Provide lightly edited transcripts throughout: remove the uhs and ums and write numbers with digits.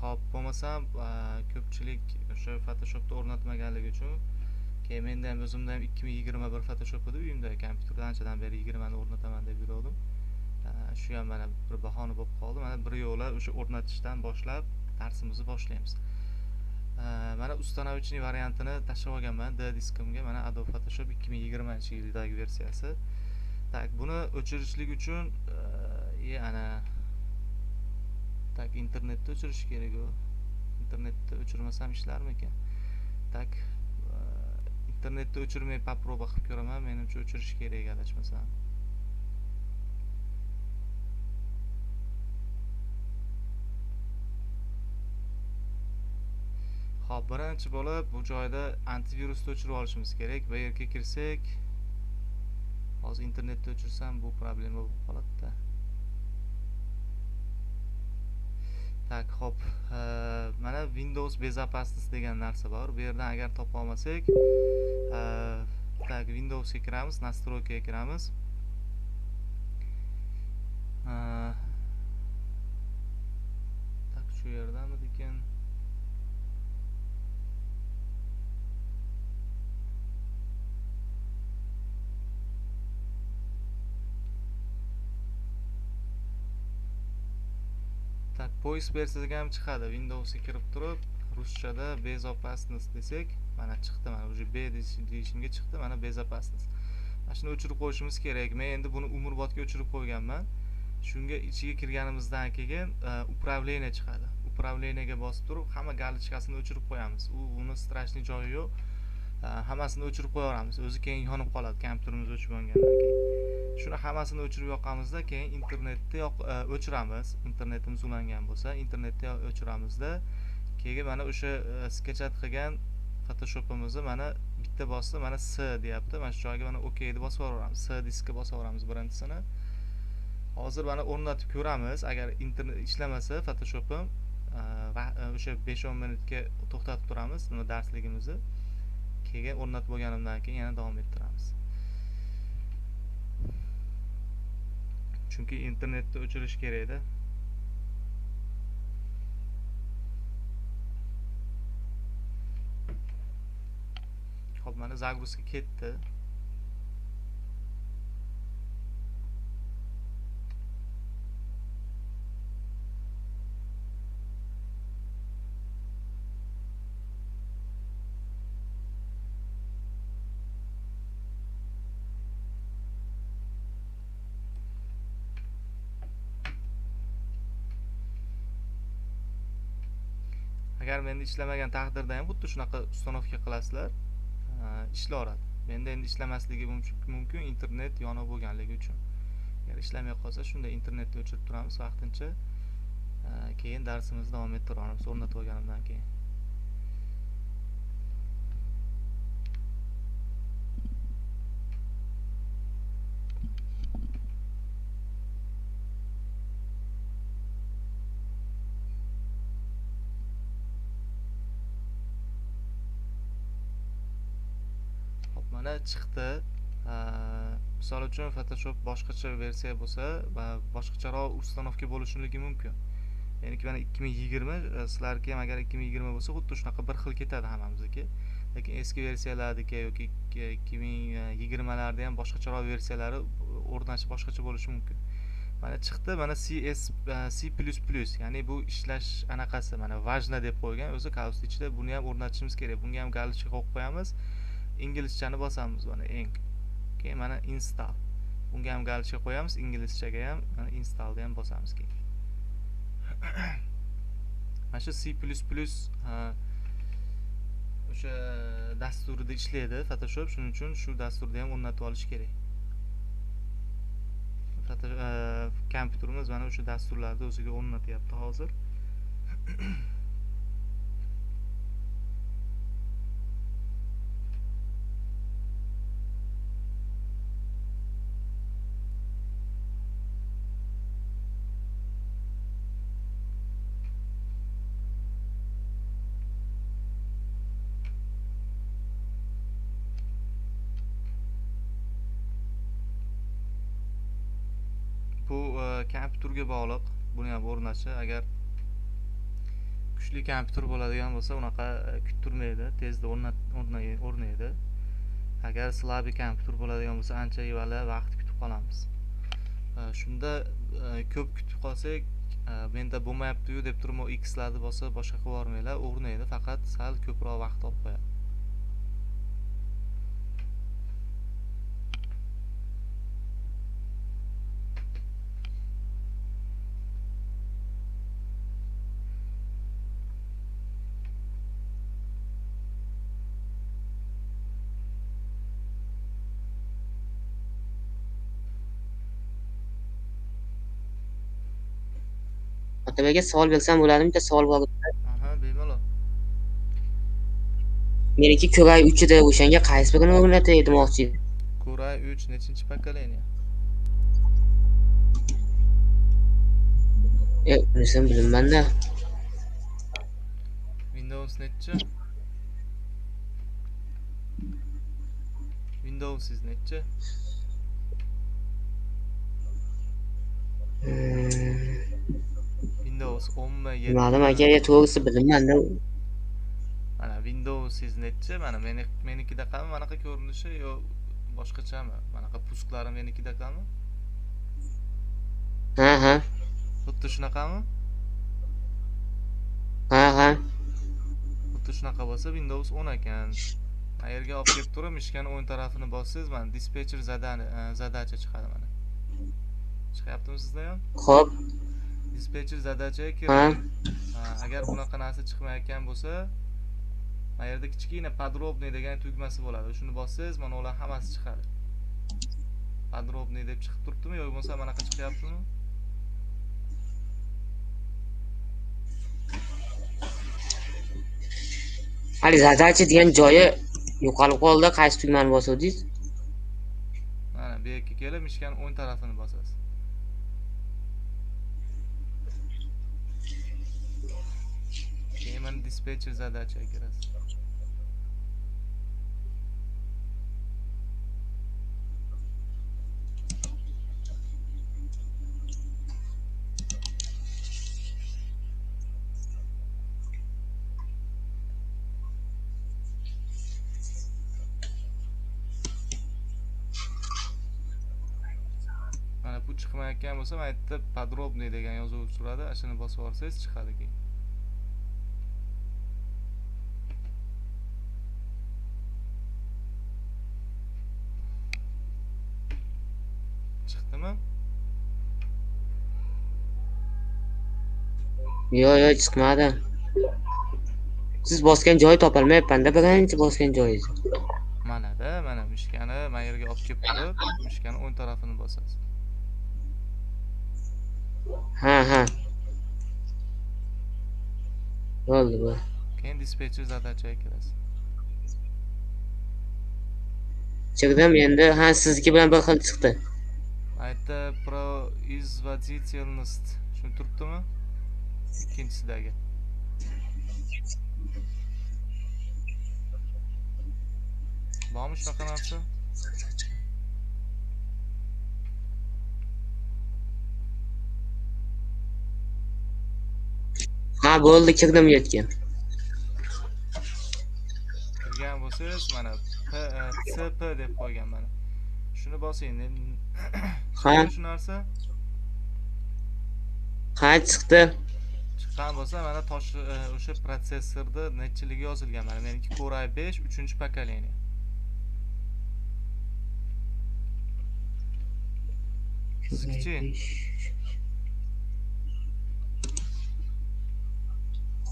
Xo'p, bo'lmasam ko'pchilik o'sha Photoshopda o'rnatmaganligi uchun keyin menda ham o'zimda ham 2021 Photoshop edi uyimda, kompyuterda anchadan beri 20 ni o'rnataman deb yurgandim. Shu ham mana bir bahona bo'lib qoldi. Mana bir yo'la o'sha o'rnatishdan boshlab darsimizni boshlaymiz. Mana установочный variantini tashlab olganman D diskimga, mana Adobe Photoshop 2020-yildagi versiyasi. Tak, buni o'chirishlik uchun ana tak internetda o'chirish kerak u. Internetda o'chirmasam ishlarmikan? Tak, internetda o'chirmay poproba qilib ko'raman. Menimcha o'chirish kerak adashmasam. Xo'p, birinchi bo'lib bu joyda antivirusni o'chirib olishimiz kerak. Bu yerga kirsak, hozir internetda o'chirsam bu problema bo'lib qoladi-da. Tak, xo'p, mana Windows Безопасность degan narsa bor. Bu yerdan agar topa olmasak, tak, Windowsga kiramiz, настройкаga kiramiz. Tak, shu yerdamidikin? Tak, поиск bersak ham chiqadi. Windowsga kirib turib, ruschada безопасность desak, mana chiqdi, mana уже B deyishimga chiqdi, mana безопасность. Mana shuni o'chirib qo'yishimiz kerak. Men endi buni umrbodga o'chirib qo'yganman. Shunga ichiga kirganimizdan keyin управление chiqadi. Управлениеga bosib turib, hamma galichkasini o'chirib qo'yamiz. U uni strashniy joyi yo'q. Hammasini o'chirib qo'yaveramiz. O'zi keyin yonib qoladi kompyuterimiz o'chib yongandan keyin. Shuni hammasini o'chirib yoqamizda, keyin internetni o'chiramiz. Internetimiz ulangan bo'lsa, internetni o'chiramizda. Keyin mana o'sha sketchat qilgan Photoshopimizni mana bitta bosdi, mana S deyapti. Mana shu joyga mana OK deb bosib yuboramiz. S diskka bosib yuboramiz birinchisini. Hozir mana o'rnatib ko'ramiz. Agar internet ishlamasa Photoshopim, o'sha 5-10 minutga to'xtatib turamiz nima darsligimizni. Keyin o'rnatib bo'lganimdan keyin yana davom ettiramiz. Chunki internetni o'chirish kerakda. Xo'p, mana загрузка ketdi. Agar menda ishlamagan taqdirda ham xuddi shunaqa установка qilasizlar, ishlayveradi. Menda endi ishlamasligi mumkin internet yonib bo'lganligi uchun. Agar ishlamay qolsa, shunda internetni o'chirib turamiz vaqtincha. Keyin darsimizni davom ettiramiz o'rnatib olganimdan keyin. Mana chiqdi. Misol uchun Photoshop boshqacha versiya bo'lsa va boshqacharoq установка bo'lishligi mumkin. Meniki mana 2020, sizlarki ham agar 2020 bo'lsa, xuddi shunaqa bir xil ketadi hammamizniki. Lekin eski versiyalardagi yoki 2020larda ham boshqacharoq versiyalari o'rnashi boshqacha bo'lishi mumkin. Mana chiqdi, mana CS, C++, ya'ni bu ishlash anaqasi, mana важно deb qo'ygan o'zi kaus ichida, buni ham o'rnatishimiz kerak. Bunga ham galichka qo'yib qo'yamiz. Inglizchani bosamiz mana eng. Keyin mana install. Bunga ham galichka qo'yamiz, inglizchaga ham mana installni ham bosamiz keyin. Mana shu C++, o'sha dasturida ishlaydi Photoshop, shuning uchun shu dasturni ham o'rnatib olish kerak. Kompyuterimiz mana o'sha dasturlarni o'ziga o'rnatyapti hozir. Bu kompyuterga bog'liq, buni ham o'rnatishi. Agar Kuchli kompyuter bo'ladigan bo'lsa, unaqa kuttirmaydi, tezda o'rnaydi. Agar слабый kompyuter bo'ladigan bo'lsa, ancha yvala vaqt kutib qolamiz. Shunda ko'p kutib qolsak, menda bo'lmayapti-yu deb turib, X'larni bosib boshqa qilib yubormanglar, o'rnaydi, faqat sal ko'proq vaqt olib qo'yadi. Otabek aka, savol bersam bo'ladimi? Bitta savol bor. Aha, bemalol. Meniki Core i3 edi, o'shanga qaysi birini o'rnatay demoqchi edim. Core i3 nechinchi поколение? Unisini bilmayman-da. Windows nechi? Windowsiz nechi? Windows 10 mi, 7 Bilmadim mi? aka, to'g'risi bilmayman-da. Mana Windowsiz nechi? Mana menikidaqami manaqa ko'rinishi yo boshqachami? Manaqa pusklari menikidaqami? Ha, ha. Xuddi shunaqami? Ha, ha. Xuddi shunaqa bo'lsa Windows 10 ekan. Qayerga olib kelib turib, mishkani o'ng tarafini bossangiz, mana dispetcher задача chiqadi mana. Chiqyaptimi sizda ham? Xo'p. Dispetcher задачаga Ha. kiring. Agar bunaqa narsa chiqmayotgan bo'lsa, mana yerda kichkina подробный degan tugmasi bo'ladi. Shuni bossangiz, mana ular hammasi chiqadi. Подробный deb chiqib turibdimi yoki bo'lmasa manaqa chiqyaptimi? Hali задача degan joyi yo'qolib qoldi. Qaysi tugmani bosuvdingiz? Mana bu yerga kelib, mishkani o'ng tarafini bosasiz. Keyin mana dispetcher задачаga kirasiz. Mana bu chiqmayotgan bo'lsa, mana yerda подробный degan yozuv turadi. Ana shuni bosib yuborsangiz chiqadi keyin. Chiqdimi? Yo'q, yo'q, chiqmadi. Siz bosgan joyi topolmayapman-da, birinchi bosgan joyingiz. Mana-da, mana mishkani mana yerga olib kelib turib, mishkani o'ng tarafini bosasiz. Ha, ha. Bo'ldi, bo'ldi. Keyin dispetcher задачаga kirasiz. Kirdim endi, ha, sizniki bilan bir xil chiqdi. Mana yerda производительность shuni turibdimi? Ikkinchisidagi. Bormi shunaqa narsa? Ha, bo'ldi, kirdim yerga. Kirgan bo'lsangiz, mana P, CP deb qo'ygan mana. Shuni bosing. Ha. Shu narsa? Ha, chiqdi. Chiqqan bo'lsa, mana tosh, o'sha protsessorda nechiligi yozilgan. Mana meniki Core i5 3-поколение. Siznikichi?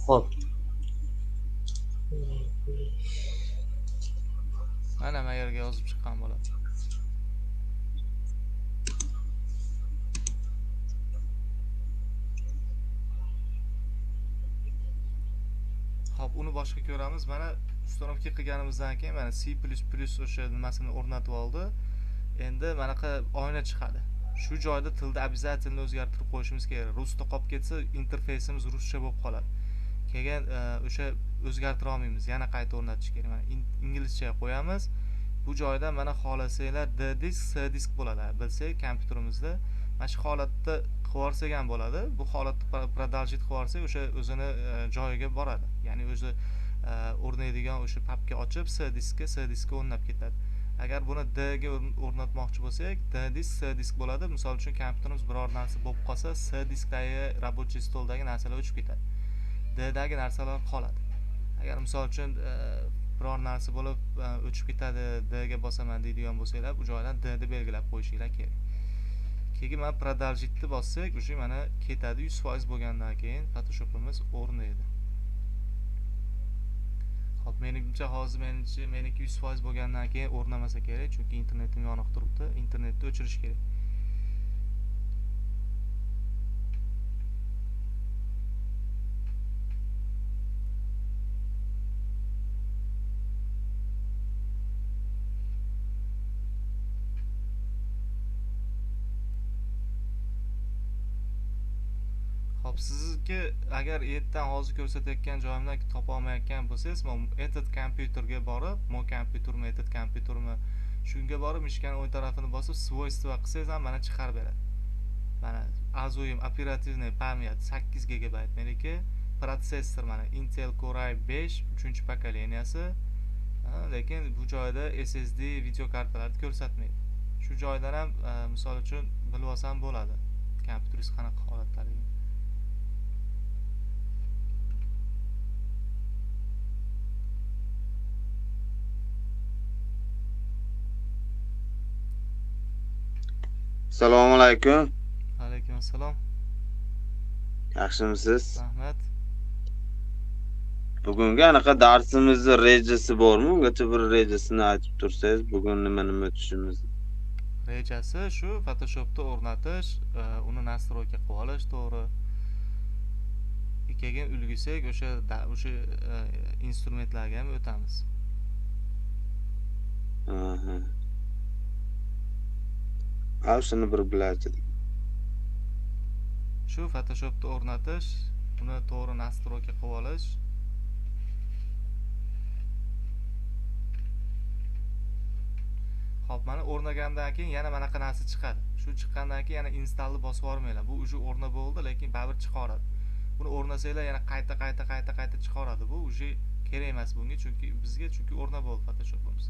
Xo'p. Mana mana yerga yozib chiqqan bo'ladi. Xo'p, uni boshqa ko'ramiz. Mana установка qilganimizdan keyin mana C plus plus o'sha nimasini o'rnatib oldi. Endi manaqa oyna chiqadi. Shu joyda tilni обязательно o'zgartirib qo'yishimiz kerak. Rusda qolib ketsa, interfeysimiz ruscha bo'lib qoladi. Keyin o'sha o'zgartira olmaymiz, yana qayta o'rnatish kerak. Mana inglizchaga qo'yamiz. Bu joyda mana xohlasanglar D disk, C disk bo'ladi. Bilsak, kompyuterimizda Mana shu holatda qilib yuborsak ham bo'ladi. Bu holatda продолжить qilib yuborsak, o'sha o'zini joyiga boradi. Ya'ni o'zi o'rnaydigan o'sha papka ochib C diskka, C diskka o'rnab ketadi. Agar buni D ga o'rnatmoqchi bo'lsak, D disk C disk bo'ladi. Misol uchun kompyuterimiz biror narsa bo'lib qolsa, C diskdagi рабочий stoldagi narsalar o'chib ketadi. D dagi narsalar qoladi. Agar misol uchun biror narsa bo'lib o'chib ketadi, D ga bosaman deydigan bo'lsanglar, bu joydan D ni belgilab qo'yishinglar kerak. Keyin mana продолжить bossak, уже mana ketadi. 100% bo'lgandan keyin Photoshopimiz o'rnaydi. Xo'p, menimcha hozir meniki 100% bo'lgandan keyin o'rnamasa kerak, chunki internetim yoniq turibdi. Internetni o'chirish kerak. Xo'p, sizniki agar yerdan hozir ko'rsatayotgan joyimdan topa olmayotgan bo'lsangiz, mana этот kompyuterga borib, mo kompyutermi, этот kompyutermi, shunga borib mishkani o'ng tarafini bosib, свойства qilsangiz ham mana chiqarib beradi. Mana Azuim оперативная память 8 gigabayt meniki, protsessor mana Intel Core i5 3-pokoleniyasi. Lekin bu joyda SSD video kartalarni ko'rsatmaydi. Shu joydan ham misol uchun bilib olsam bo'ladi kompyuteringiz qanaqa holatdaligini. Assalomu alaykum. Alaykum assalom. Yaxshimisiz? Rahmat. Bugungi anaqa darsimizni rejasi bormi? Ungacha bir rejasini aytib tursangiz, bugun nima-nima tushimiz. Rejasi shu Photoshopda o'rnatish, uni настройка qilib olish to'g'ri. Keyin ulgusak o'sha instrumentlarga ham o'tamiz. Aha. Ha, shuni bir bilardik. Shu Photoshopda o'rnatish, uni to'g'ri настройка qilib olish. Xo'p, mana o'rnagandan keyin yana manaqa narsa chiqadi. Shu chiqqandan keyin yana installni bosib yubormanglar. Bu уже o'rna bo'ldi, lekin baribir chiqaradi. Buni o'rnasanglar yana qayta qayta qayta qayta chiqaradi. Bu уже kerak emas bunga, chunki bizga chunki o'rna bo'ldi Photoshopimiz.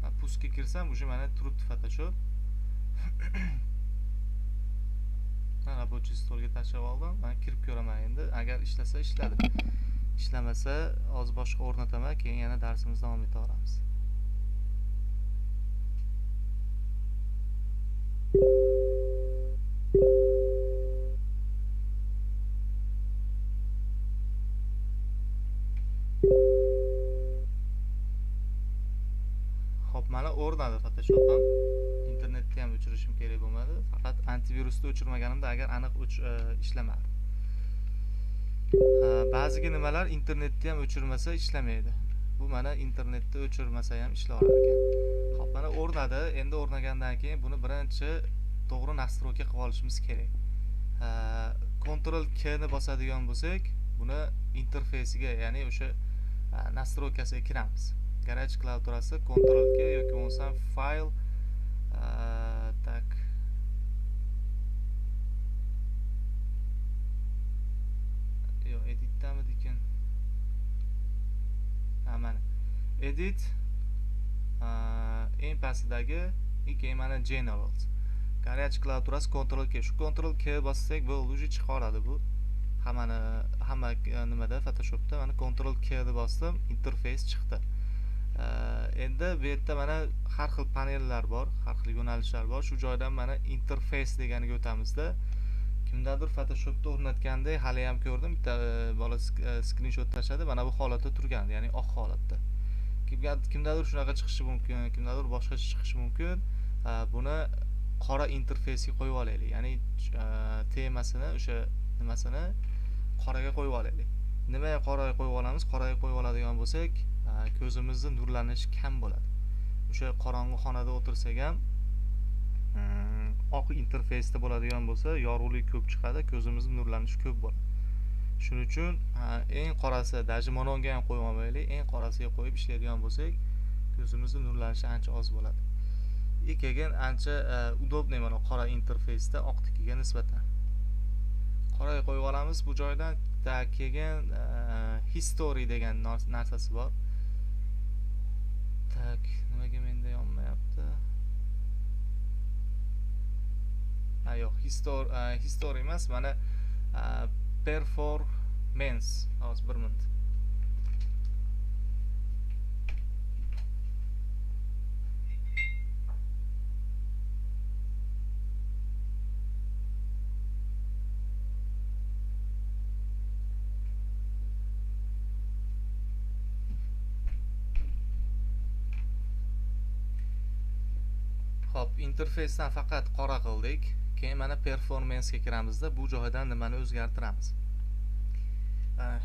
Men pustga kirsam, уже mana turibdi Photoshop. Mana рабочий stolga tashlab oldim. Men kirib ko'raman endi. Agar ishlasa ishladi. Ishlamasa hozir boshqa o'rnataman, keyin yana darsimizni davom etaveramiz. Xo'p, mana o'rnadi Photoshopim. Internetni ham o'chirishim kerak bo'lmadi. Faqat antivirusni o'chirmaganimda agar aniq ishlamardi. Ba'ziga nimalar internetni ham o'chirmasa ishlamaydi. Bu mana internetni o'chirmasa ham ishlayverar ekan. Xo'p, mana o'rnadi. Endi o'rnagandan keyin buni birinchi to'g'ri настройка qilib olishimiz kerak. Ctrl K ni bosadigan bo'lsak, buni interfeysiga, ya'ni o'sha настройкasiga kiramiz. Garage klaviaturasi Ctrl K yoki bo'lmasam fayl, tak. Yo'q, editdamidi ekan? Ha, mana. Edit, eng pastidagi, keyin mana Generals. Garage klaviaturasi Ctrl K. Shu Ctrl K bossak, bo'ldi, уже chiqaradi bu. Hammani, hamma nimada Photoshopda mana Ctrl K deb bosdim, interfeys chiqdi. Endi bu yerda mana har xil panellar bor, har xil yo'nalishlar bor. Shu joydan mana interfeys deganiga o'tamizda. Kimdadir Photoshopda o'rnatganda hali ham ko'rdim, bitta bola skrinshot tashladi, mana bu holatda turgan, ya'ni oq holatda. Kimdadir shunaqa chiqishi mumkin, kimdadir boshqacha chiqishi mumkin. Buni qora interfeysga qo'yib olaylik, ya'ni temasini, o'sha nimasini qoraga qo'yib olaylik. Nimaga qoraga qo'yib olamiz? Qoraga qo'yib oladigan bo'lsak, ko'zimizni nurlanishi kam bo'ladi. O'sha qorong'u xonada o'tirsak ham, oq interfeysda bo'ladigan bo'lsa, yorug'lik ko'p chiqadi, ko'zimizni nurlanishi ko'p bo'ladi. Shuning uchun, eng qorasi, даже mononga ham qo'yib olmaylik, eng qorasiga qo'yib ishlaydigan bo'lsak, ko'zimizni nurlanishi ancha oz bo'ladi. И keyin ancha удобный mana qora interfeysda oqnikiga nisbatan. Qoraga qo'yib olamiz bu joydan. Keyin history degan narsasi bor. Tak, nimaga menda yonmayapti? Ha, yo'q, history emas, mana performance. Hozir bir minut. Xo'p, interfeysdan faqat qora qildik. Keyin mana performancega kiramizda, bu joydan nimani o'zgartiramiz?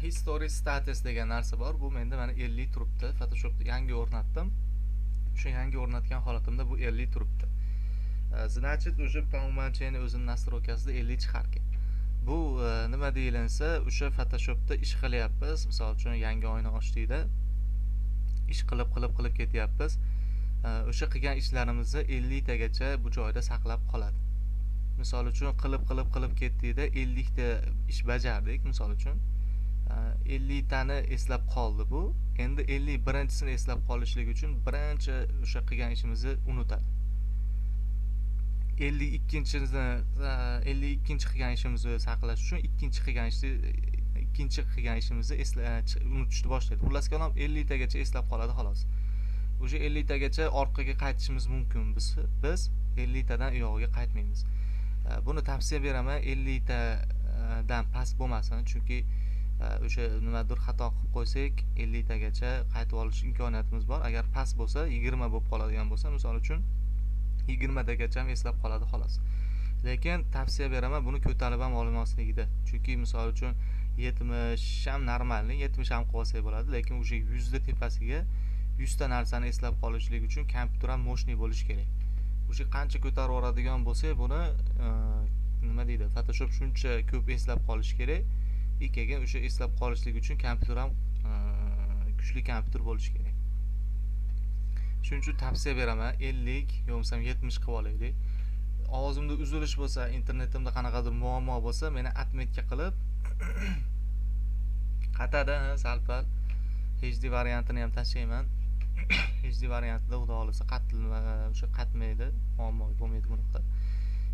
History status degan narsa bor. Bu menda mana 50 turibdi. Photoshopda yangi o'rnatdim. O'sha yangi o'rnatgan holatimda bu 50 turibdi. Значит, уже по умолчанию o'zini настройкасida 50 chiqar ekan. Bu nima deyilinsa, o'sha Photoshopda ish qilyapmiz. Misol uchun yangi oyna ochdikda, ish qilib qilib ketyapmiz. O'sha qilgan ishlarimizni 50 tagacha bu joyda saqlab qoladi. Misol uchun qilib ketdikda 50 ta ish bajardik, misol uchun. 50 tani eslab qoldi bu. Endi 51-chisini eslab qolishlik uchun birinchi o'sha qilgan ishimizni unutadi. 52-chisini qilgan ishimizni saqlash uchun ikkinchi qilgan ishimizni unutishni boshlaydi. Xullas kalom 50 tagacha eslab qoladi xolos. O'sha 50 tagacha orqaga qaytishimiz mumkin. Biz 50 tadan u yog'iga qaytmaymiz. Buni tavsiya beraman, 50 tadan past bo'lmasin, chunki o'sha nimadir xato qilib qo'ysak 50 tagacha qaytib olish imkoniyatimiz bor. Agar past bo'lsa, 20 bo'lib qoladigan bo'lsa, misol uchun 20 tagacha ham eslab qoladi xolos. Lekin tavsiya beraman buni ko'tarib ham olmasligida. Chunki misol uchun 70 ham normalni, 70 ham qilib olsak bo'ladi, lekin o'sha 100 da tepasiga 100 ta narsani eslab qolishlik uchun kompyuter ham мощный bo'lishi kerak. O'sha qancha ko'tarib yuboradigan bo'lsak, buni nima deydi, Photoshop shuncha ko'p eslab qolish kerak. Keyin o'sha eslab qolishlik uchun kompyuter ham kuchli kompyuter bo'lishi kerak. Shuning uchun tavsiya beraman, 50 yo bo'lmasam 70 qilib olaylik. Ovozimda uzilish bo'lsa, internetimda qanaqadir muammo bo'lsa, meni отметка qilib qatadi, sal-pal HD variantini ham tashlayman. HD variantida xudo xohlasa o'sha qatmaydi, muammo bo'lmaydi bunaqa.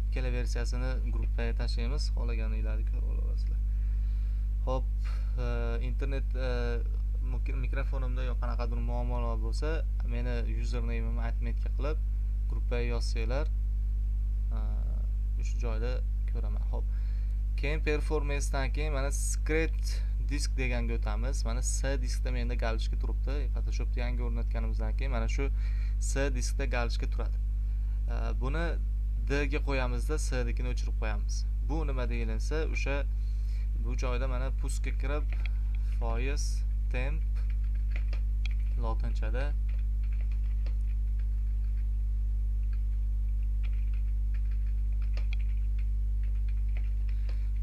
Ikkala versiyasini gruppaga tashlaymiz, xohlaganinglarni ko'rib olasizlar. Xo'p, internet mikrofonimda yo qanaqadir muammolar bo'lsa, meni username'imni отметка qilib gruppaga yozsanglar, o'sha joyda ko'raman. Xo'p. Keyin performancedan keyin mana secret disk deganga o'tamiz. Mana C diskda menda galchka turibdi. Photoshopda yangi o'rnatganimizdan keyin mana shu C diskda galchka turadi. Buni D ga qo'yamizda, C dikini o'chirib qo'yamiz. Bu nima deyilinsa, o'sha bu joyda mana puskga kirib foiz temp lotinchada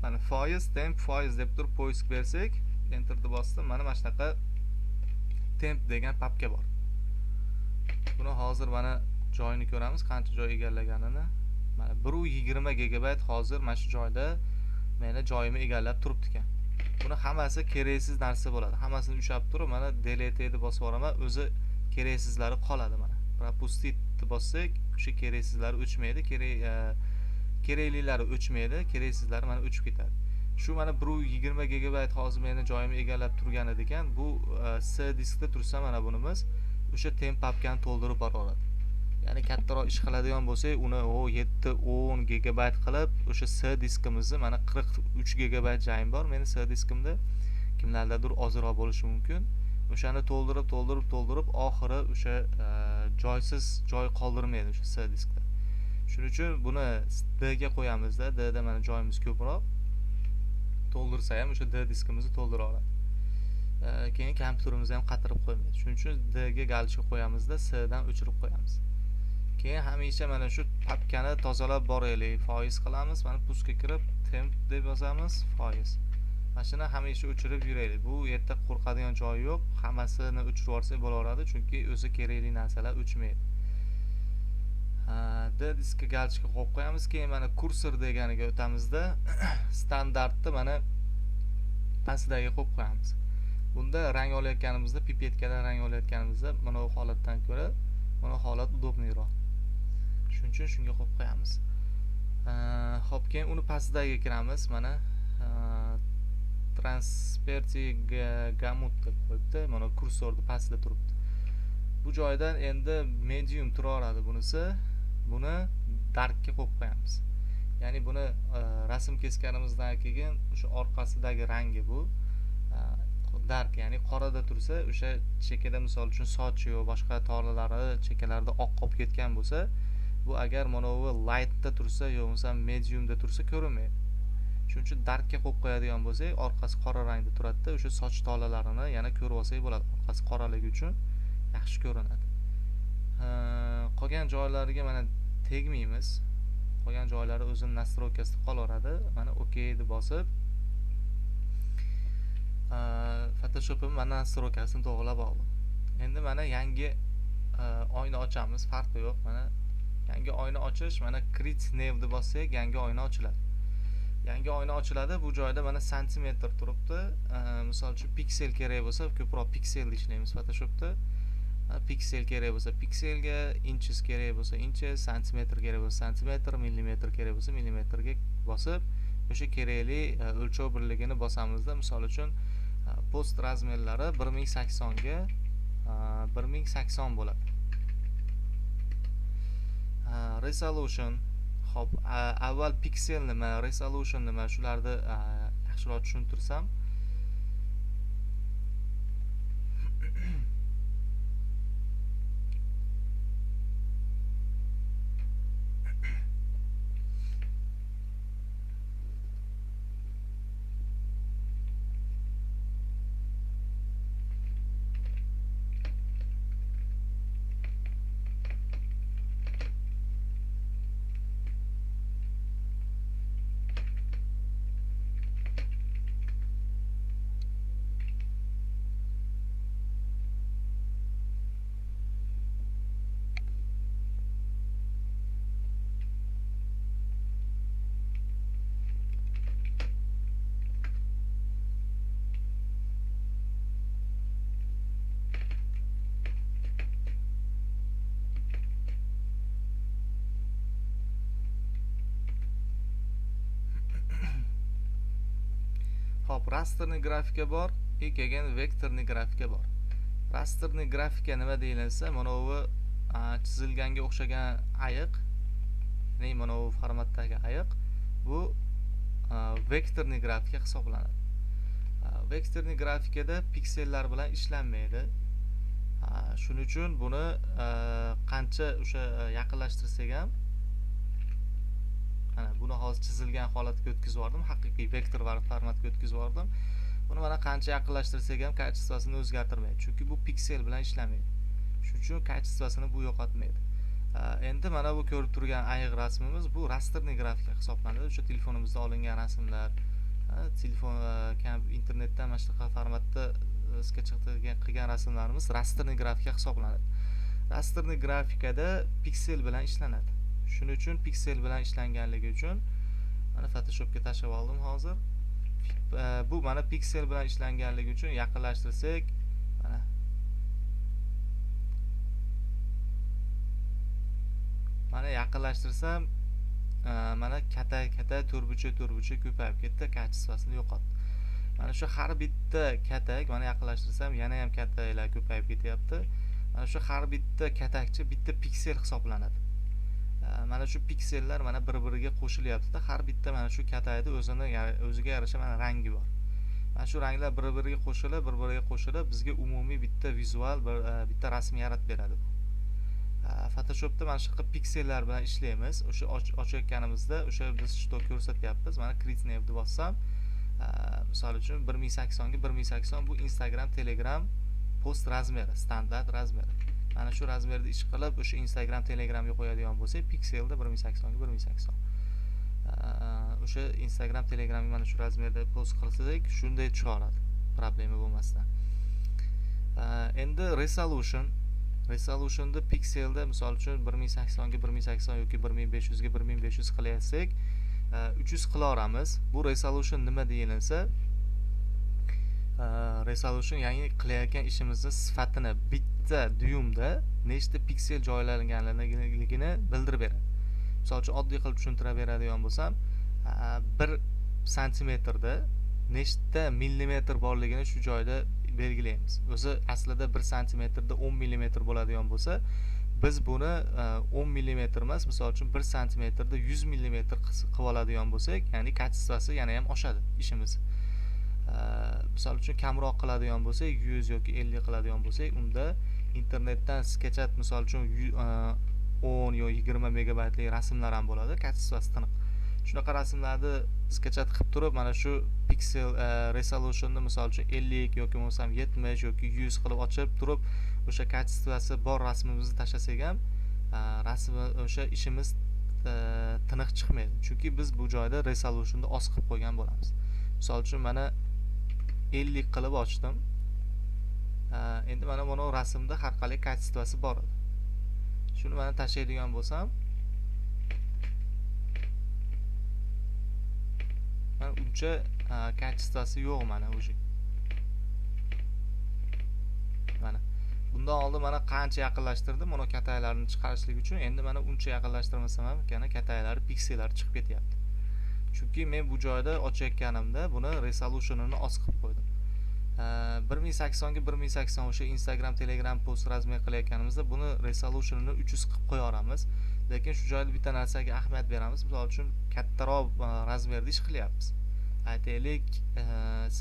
mana foiz temp foiz deb turib poisk bersak, enterni bosdim, mana shunaqa temp degan papka bor. Buni hozir mana joyini ko'ramiz, qancha joy egallaganini. Mana 1.20 gigabayt hozir mana shu joyda meni joyimni egallab turibdi ekan. Buni hammasi keraksiz narsa bo'ladi. Hammasini ushlab turib, mana delete deb bosib yuboraman, o'zi keraksizlari qoladi mana. Propustit deb bossak, o'sha keraksizlari o'chmaydi, keraklilari o'chmaydi, keraksizlari mana o'chib ketadi. Shu mana 1.20 gigabayt hozir meni joyimni egallab turgan edi ekan. Bu C diskda tursa mana bunimiz o'sha temp papkani to'ldirib boraveradi. Ya'ni kattaroq ish qiladigan bo'lsak, uni 7-10 gigabayt qilib, o'sha C diskimizni mana 43 gigabayt joyim bor meni C diskimda, kimlardadir ozroq bo'lishi mumkin. O'shani to'ldirib, to'ldirib, to'ldirib, oxiri o'sha joysiz joy qoldirmaydi o'sha C diskda. Shuning uchun buni D ga qo'yamizda, D da mana joyimiz ko'proq. To'ldirsa ham o'sha D diskimizni to'ldira oladi. Keyin kompyuterimizni ham qatirib qo'ymaydi. Shuning uchun D ga galchka qo'yamizda, C dan o'chirib qo'yamiz. Keyin hamisha mana shu papkani tozalab boraylik. Foiz qilamiz, mana puskga kirib temp deb yozamiz, foiz. Mana shuni hamisha o'chirib yuraylik. Bu yerda qo'rqadigan joyi yo'q. Hammasini o'chirib yuborsak bo'laveradi, chunki o'zi kerakli narsalar o'chmaydi. D diskka galchka qo'yib qo'yamiz. Keyin mana kursor deganiga o'tamizda standartni mana pastidagi qo'yib qo'yamiz. Bunda rang olayotganimizda, pipetkadan rang olayotganimizda mana bu holatdan ko'ra mana holat udobniyroq. Shuning uchun shunga qo'yib qo'yamiz. Xo'p, keyin uni pastidagiga kiramiz. Mana Transparency Gamut deb qo'yibdi. Mana kursorni pastida turibdi. Bu joydan endi medium turaveradi bunisi. Buni darkka qo'yib qo'yamiz. Ya'ni buni rasm kesganimizdan keyin o'sha orqasidagi rangi bu dark, ya'ni qorada tursa, o'sha chekada misol uchun soch yo boshqa tolalari chekkalarida oq qolib ketgan bo'lsa, bu agar mana bu lightda tursa yo bo'lmasa mediumda tursa ko'rinmaydi. Shuning uchun darkka qo'yib qo'yadigan bo'lsak, orqasi qora rangda turadi-da, o'sha soch tolalarini yana ko'rib olsak bo'ladi. Orqasi qoraligi uchun yaxshi ko'rinadi. Qolgan joylariga mana tegmaymiz. Qolgan joylari o'zini nastroykasida qolaveradi. Mana OK deb bosib, Photoshop'im mana nastroykasini to'g'rilab oldim. Endi mana yangi oyna ochamiz, farqi yo'q. Mana yangi oyna ochish, mana Create New deb bossak, yangi oyna ochiladi. Yangi oyna ochiladi. Bu joyda mana santimetr turibdi. Misol uchun piksel kerak bo'lsa, ko'proq pikselda ishlaymiz Photoshop'da. Piksel kerak bo'lsa pikselga, inches kerak bo'lsa inches, santimetr kerak bo'lsa santimetr, millimetr kerak bo'lsa millimetrga bosib, o'sha kerakli o'lchov birligini bosamizda. Misol uchun post razmerlari 1080 ga 1080 bo'ladi. Resolution, xo'p, avval piksel nima, resolution nima, shularni yaxshiroq tushuntirsam. Xo'p, rasterli grafika bor, keyin vektorli grafika bor. Rasterli grafika nima deyilsa, mana bu chizilganga o'xshagan ayiq, ya'ni mana bu formatdagi ayiq, bu vektorli grafika hisoblanadi. Vektorli grafikada piksellar bilan ishlanmaydi. Shuning uchun buni qancha o'sha yaqinlashtirsak ham, mana buni hozir chizilgan holatga o'tkazib yubordim, haqiqiy vektor formatga o'tkazib yubordim. Buni mana qancha yaqinlashtirsak ham kачествосini o'zgartirmaydi, chunki bu piksel bilan ishlamaydi. Shuning uchun kачествосini bu yo'qotmaydi. Endi mana bu ko'rib turgan ayiq rasmimiz bu rasterli grafika hisoblanadi. O'sha telefonimizda olingan rasmlar, telefon, internetdan mana shunaqa formatda sketch qilgan rasmlarimiz rasterli grafika hisoblanadi. Rasterli grafikada piksel bilan ishlanadi. Shuning uchun piksel bilan ishlanganligi uchun mana Photoshopga tashlab oldim hozir. Bu mana piksel bilan ishlanganligi uchun yaqinlashtirsak, mana yaqinlashtirsam, mana katta-katta to'rtburchak ko'payib ketdi, kачествосini yo'qotdi. Mana shu har bitta katak, mana yaqinlashtirsam yana ham kattalar ko'payib ketyapti. Mana shu har bitta katakcha bitta piksel hisoblanadi. Mana shu piksellar mana bir-biriga qo'shilyapti-da, har bitta mana shu katakni o'ziga yarasha mana rangi bor. Mana shu ranglar bir-biriga qo'shilib, bir-biriga qo'shilib bizga umumiy bitta vizual bitta rasm yaratib beradi bu. Photoshopda mana shu qilib piksellar bilan ishlaymiz. O'sha ochayotganimizda o'sha biz shu ko'rsatyapmiz. Mana Create New deb bossam, misol uchun 1080 ga 1080 bu Instagram, Telegram post razmeri, standart razmeri. Mana shu razmerda ish qilib, o'sha Instagram, Telegramga qo'yadigan bo'lsak, pikselda 1080 ga 1080. O'sha Instagram, Telegramga mana shu razmerda post qilsak, shunday tushaveradi, problema bo'lmasdan. Endi resolution. Resolutionda pikselda misol uchun 1080 ga 1080 yoki 1500 ga 1500 qilyapsak, 300 qila olamiz. Bu resolution nima deyilsa, resolution ya'ni qilayotgan ishimizni sifatini bitta dyumda nechta piksel joylanganligini bildirib beradi. Misol uchun oddiy qilib tushuntira beradigan bo'lsam, 1 santimetrda nechta millimetr borligini shu joyda belgilaymiz. O'zi aslida 1 santimetrda 10 millimetr bo'ladigan bo'lsa, biz buni 10 millimetr emas, misol uchun 1 santimetrda 100 millimetr qilib oladigan bo'lsak, ya'ni kачествоsi yana ham oshadi ishimiz. Misol uchun kamroq qiladigan bo'lsak, 100 yoki 50 qiladigan bo'lsak, unda internetdan skachat misol uchun 10 yo 20 megabaytlik rasmlar ham bo'ladi, kачествоsi tiniq. Shunaqa rasmlarni skachat qilib turib, mana shu piksel resolutionni misol uchun 50 yoki bo'lmasam 70 yoki 100 qilib ochib turib, o'sha kачествоsi bor rasmimizni tashlasak ham, rasm o'sha ishimiz tiniq chiqmaydi. Chunki biz bu joyda resolutionni oz qilib qo'ygan bo'lamiz. Misol uchun mana 50 qilib ochdim. Endi mana buni rasmda har qalay kачествоsi bor edi. Shuni mana tashlaydigan bo'lsam, mana uncha kачествоsi yo'q mana o'sha. Mana bundan oldin mana qancha yaqinlashtirdim mana kataylarni chiqarishlik uchun. Endi mana uncha yaqinlashtirmasam ham yana kataylari, piksellari chiqib ketyapti. Chunki men bu joyda ochayotganimda buni resolutionini oz qilib qo'ydim. 1080 ga 1080 o'sha Instagram, Telegram post razmer qilayotganimizda buni resolutionini 300 qilib qo'ya olamiz. Lekin shu joyda bitta narsaga ahamiyat beramiz. Misol uchun kattaroq razmerda ish qilyapmiz. Aytaylik,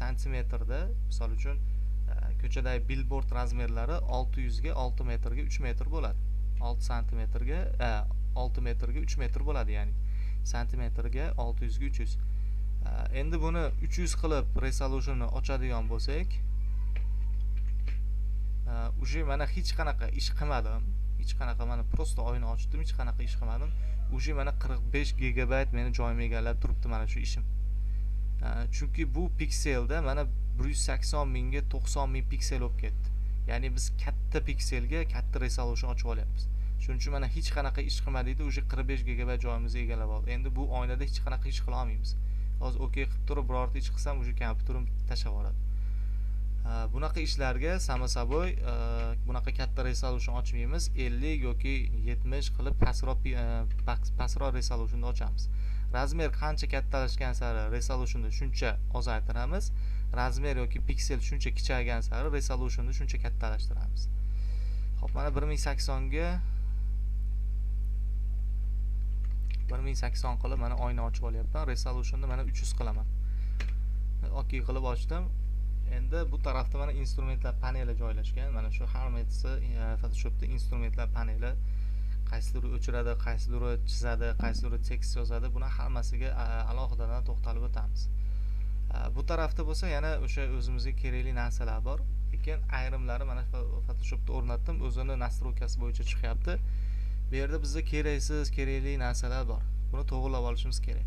santimetrda, misol uchun, ko'chadagi billboard razmerlari 600 ga 6 metrga 3 metr bo'ladi. 6 santimetrga, 6 metrga 3 metr bo'ladi, ya'ni santimetrga 600 ga 300. Endi buni 300 qilib resolutionni ochadigan bo'lsak, уже mana hech qanaqa ish qilmadim. Hech qanaqa mana prosta oyna ochdim, hech qanaqa ish qilmadim. Уже mana 45 gigabayt meni joyimni egallab turibdi mana shu ishim. Chunki bu pikselda mana 180 mingga 90 ming piksel bo'lib ketdi. Ya'ni biz katta pikselga katta resolution ochib olyapmiz. Shuning uchun mana hech qanaqa ish qilmadik-da, уже 45 gigabayt joyimizni egallab oldi. Endi bu oynada hech qanaqa ish qila olmaymiz. Hozir OK qilib turib birorta ish qilsam, уже kompyuterim tashlab yuboradi. Bunaqa ishlarga samo собой, bunaqa katta resolution ochmaymiz. 50 yoki 70 qilib pastroq resolutionni ochamiz. Razmer qancha kattalashgan sari resolutionni shuncha ozaytiramiz. Razmer yoki piksel shuncha kichaygan sari resolutionni shuncha kattalashtiramiz. Xo'p, mana 1080 ga 1080 qilib mana oyna ochib olyapman. Resolutionni mana 300 qilaman. OK qilib ochdim. Endi bu tarafda mana instrumentlar paneli joylashgan. Mana shu hammasi, Photoshopda instrumentlar paneli, qaysidir o'chiradi, qaysidir chizadi, qaysidir tekst yozadi. Buni hammasiga alohidadan to'xtalib o'tamiz. Bu tarafda bo'lsa yana o'sha o'zimizga kerakli narsalar bor. Lekin ayrimlari mana Photoshopda o'rnatdim, o'zini nastroykasi bo'yicha chiqyapti. Bu yerda bizga keraksiz, kerakli narsalar bor. Buni to'g'rilab olishimiz kerak.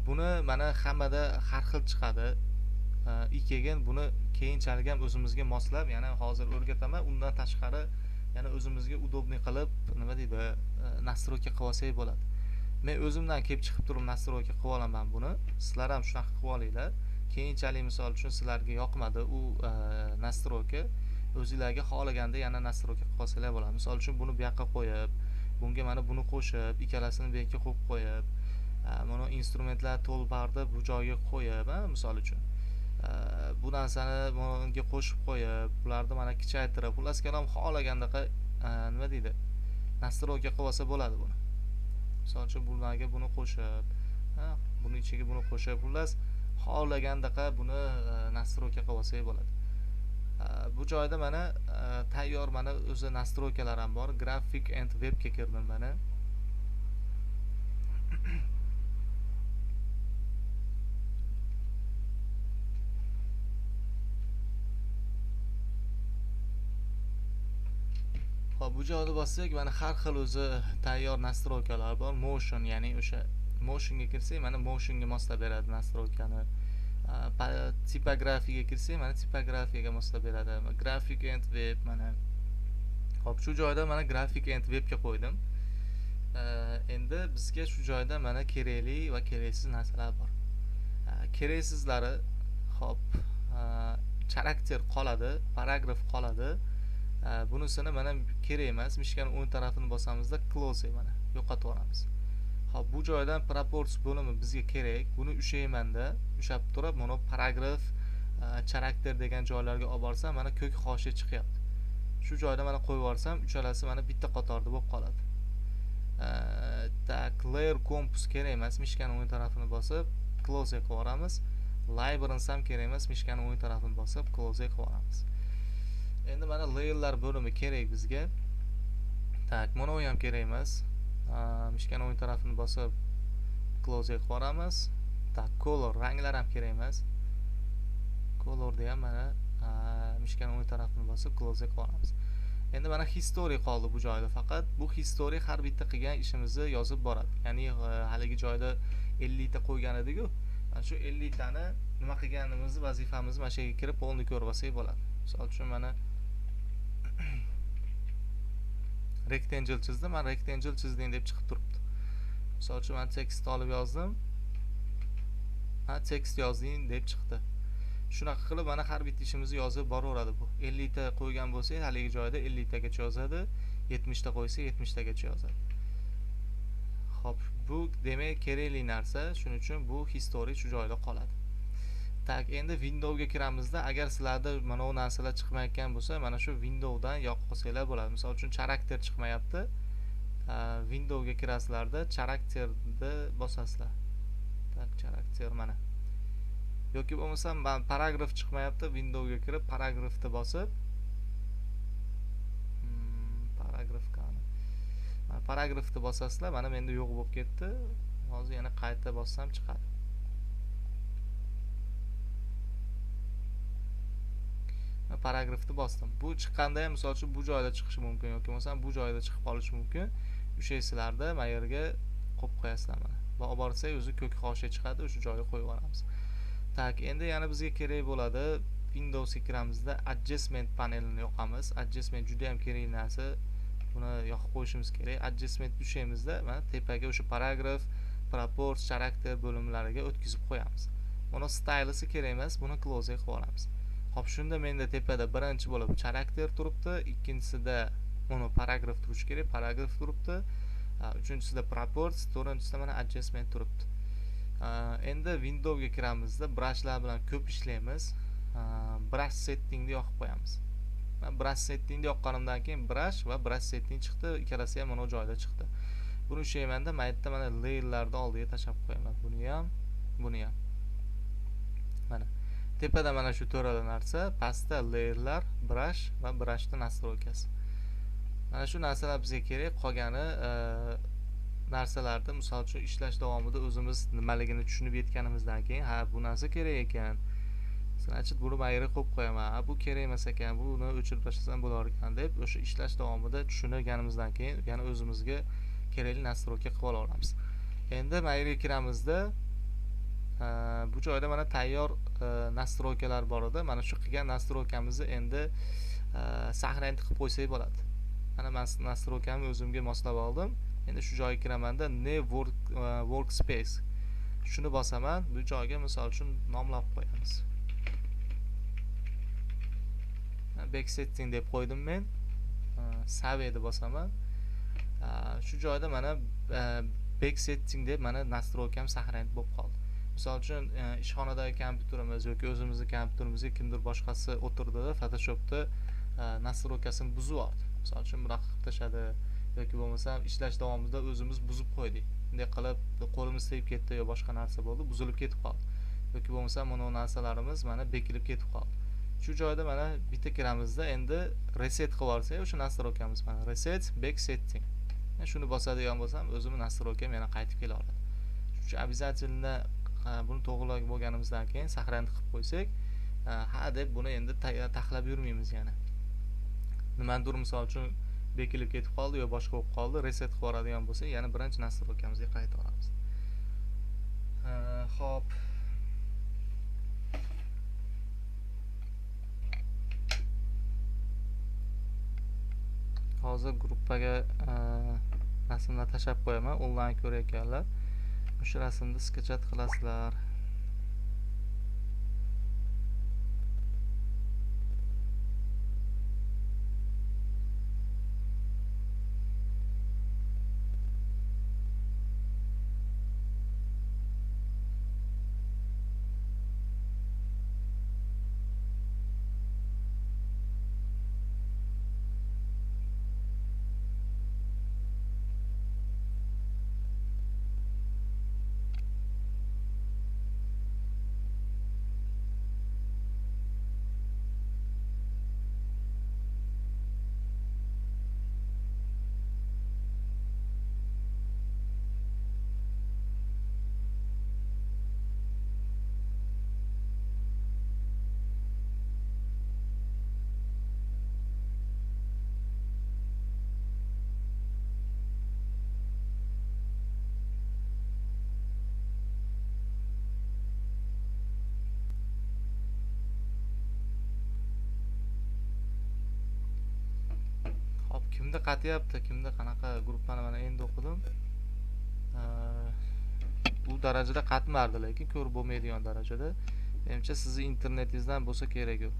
Buni mana hammada har xil chiqadi. Keyin buni keyinchalik ham o'zimizga moslab, yana hozir o'rgataman, undan tashqari yana o'zimizga udobniy qilib, nima deydi, nastroyka qilib olsak bo'ladi. Men o'zimdan kelib chiqib turib nastroyka qilib olaman buni. Sizlar ham shunaqa qilib olinglar. Keyinchalik misol uchun sizlarga yoqmadi u, nastroyka, o'zingizlarga xohlaganda yana nastroyka qilib olsanglar bo'ladi. Misol uchun buni bu yoqqa qo'yib, bunga mana buni qo'shib, ikkalasini bu yoqqa qo'yib qo'yib, mana instrumentlar toolbarni bu joyga qo'yib, ha, misol uchun. Bu narsani bunga qo'shib qo'yib, bularni mana kichaytirib, xullas kalom xohlagandaqa, nima deydi, nastroyka qilib olsa bo'ladi buni. Misol uchun bularga buni qo'shib, ha, buni ichiga buni qo'shib, xullas xohlagandaqa buni, nastroyka qilib olsak bo'ladi. Bu joyda mana, tayyor mana o'zi nastroykalar ham bor. Graphic and webga kirdim mana. Xo'p, bu joyda bossak, mana har xil o'zi tayyor nastroykalar bor. Motion, ya'ni o'sha motionga kirsak, mana motionga moslab beradi nastroykani. Tipografiyaga kirsak, mana tipografiyaga moslab beradi. Graphic and web mana. Xo'p, shu joyda mana grafik and webga qo'ydim. Endi bizga shu joyda mana kerakli va keraksiz narsalar bor. Keraksizlari, xo'p, character qoladi, paragraf qoladi. Bunisini mana kerak emas. Mishkani o'ng tarafini bosamizda close mana yo'qotib yuboramiz. Xo'p, bu joydan proports bo'limi bizga kerak. Buni ushaymanda, ushab turib, mana paragraf, character degan joylarga olib borsam, mana ko'k hoshiya chiqyapti. Shu joyda mana qo'yib yuborsam, uchalasi mana bitta qatorda bo'lib qoladi. Tak, layer compass kerak emas. Mishkani o'ng tarafini bosib, close qilib yuboramiz. Library ham kerak emas. Mishkani o'ng tarafini bosib, close qilib yuboramiz. Endi mana layerlar bo'limi kerak bizga. Tak, mana u ham kerak emas. Mishkani o'ng tarafini bosib, close qilib yuboramiz. Tak, color, ranglar ham kerak emas. Colorda ham mana mishkani o'ng tarafini bosib, close qilib yuboramiz. Endi mana history qoldi bu joyda faqat. Bu history har bitta qilgan ishimizni yozib boradi. Ya'ni haligi joyda 50 ta qo'ygan edik-ku. Mana shu 50 tani nima qilganimizni, vazifamizni mana shu yerga kirib polni ko'rib olsak bo'ladi. Misol uchun mana rectangle chizdim, mana rectangle chizding deb chiqib turibdi. Misol uchun men tekst olib yozdim. Ha, tekst yozding deb chiqdi. Shunaqa qilib mana har bitta ishimizni yozib boraveradi bu. 50 ta qo'ygan bo'lsak, haligi joyda 50 tagacha yozadi, 70 ta qo'ysak 70 tagacha yozadi. Xo'p, bu demak kerakli narsa, shuning uchun bu history shu joyda qoladi. Tak, endi Windowsga kiramizda, agar sizlarda mana bu narsalar chiqmayotgan bo'lsa, mana shu Windowsdan yoqib olsanglar bo'ladi. Misol uchun character chiqmayapti. Windowsga kirasizlarda, characterni bosasizlar. Tak, character mana. Yoki bo'lmasam paragraf chiqmayapti, Windowsga kirib paragrafni bosib, paragraf qani? Mana paragrafni bosasizlar, mana menda yo'q bo'lib ketdi. Hozir yana qayta bossam chiqadi. Paragrafni bosdim. Bu chiqqanda ham misol uchun bu joyda chiqishi mumkin yoki bo'lmasam bu joyda chiqib qolishi mumkin. Ushaysizlarda mana yerga qo'yib qo'yasizlar mana. Va olib borsak o'zi ko'k hoshiya chiqadi, o'sha joyga qo'yib yuboramiz. Tak, endi yana bizga kerak bo'ladi. Windowsga kiramizda adjustment panelini yoqamiz. Adjustment juda ham kerakli narsa. Buni yoqib qo'yishimiz kerak. Adjustment ushaymizda mana tepaga o'sha paragraf, proports, character bo'limlariga o'tkazib qo'yamiz. Buni stylisi kerak emas, buni close qilib yuboramiz. Xo'p, shunda menda tepada birinchi bo'lib character turibdi, ikkinchisida buni paragraf turishi kerak, paragraf turibdi, uchinchisida proports, to'rtinchisida mana adjustment turibdi. Endi Windowsga kiramizda brushlar bilan ko'p ishlaymiz. Brush settingni yoqib qo'yamiz. Men brush settingni yoqqanimdan keyin brush va brush setting chiqdi, ikkalasi ham mana bu joyda chiqdi. Buni ushaymanda mana yerda mana layerlarni oldiga tashlab qo'yaman. Buni ham, buni ham. Mana tepada mana shu to'rala narsa, pastda layerlar, brush va brushning настройкasi. Mana shu narsalar bizga kerak. Qolgani narsalarni misol uchun ishlash davomida o'zimiz nimaligini tushunib yetganimizdan keyin, ha, bu narsa kerak ekan. Значит, buni men yerga qo'yib qo'yaman. Ha, bu kerak emas ekan, buni o'chirib tashlasam bo'lar ekan deb o'sha ishlash davomida tushunganimizdan keyin yana o'zimizga kerakli настройка qilib olaveramiz. Endi mana yerga kiramizda, bu joyda mana tayyor настройкалар bor edi. Mana shu qilgan настройкamizni endi сохранить qilib qo'ysak bo'ladi. Mana men настройкамni o'zimga moslab oldim. Endi shu joyga kiramanda new workspace. Shuni bosaman. Bu joyga misol uchun nomlab qo'yamiz. Back setting deb qo'ydim men. Save deb bosaman. Shu joyda mana back setting deb mana настройкам сохранить bo'lib qoldi. Misol uchun ishxonadagi kompyuterimiz yoki o'zimizning kompyuterimizga kimdir boshqasi o'tirdida Photoshopda настройкасini buzib yubordi. Misol uchun bunaqa qilib tashladi yoki bo'lmasam ishlash davomida o'zimiz buzib qo'ydik. Bunday qilib qo'limiz tegib ketdi yo boshqa narsa bo'ldi, buzilib ketib qoldi. Yoki bo'lmasam mana bu narsalarimiz mana bekilib ketib qoldi. Shu joyda mana bitta kiramizda endi reset qilib olsak, o'sha настройкamiz mana reset back setting. Men shuni bosadigan bo'lsam, o'zimning настройкам yana qaytib kela oladi. Shuning uchun обязательно buni to'g'rilab bo'lganimizdan keyin сохранить qilib qo'ysak, ha deb buni endi taxlab yurmaymiz yana. Nimadir misol uchun bekilib ketib qoldi yo boshqa bo'lib qoldi, reset qilib yuboradigan bo'lsak, yana birinchi настройкамizga qayta olamiz. Xo'p. hozir gruppaga rasmlar tashlab qo'yaman, onlayn ko'rayotganlar. O'sha rasmni sketchat qilasizlar. Kimda qatyapti, kimda qanaqa gruppani mana endi o'qidim. Bu darajada qatmardi, lekin ko'rib bo'lmaydigan darajada. Menimcha sizni internetingizdan bo'lsa kerak u.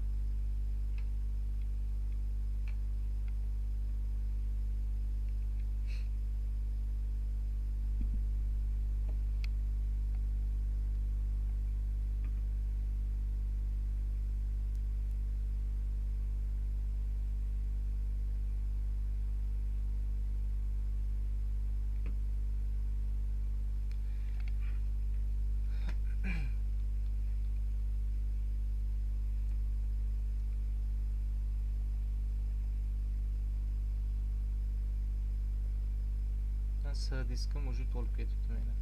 C diskim уже to'lib ketibdi meni.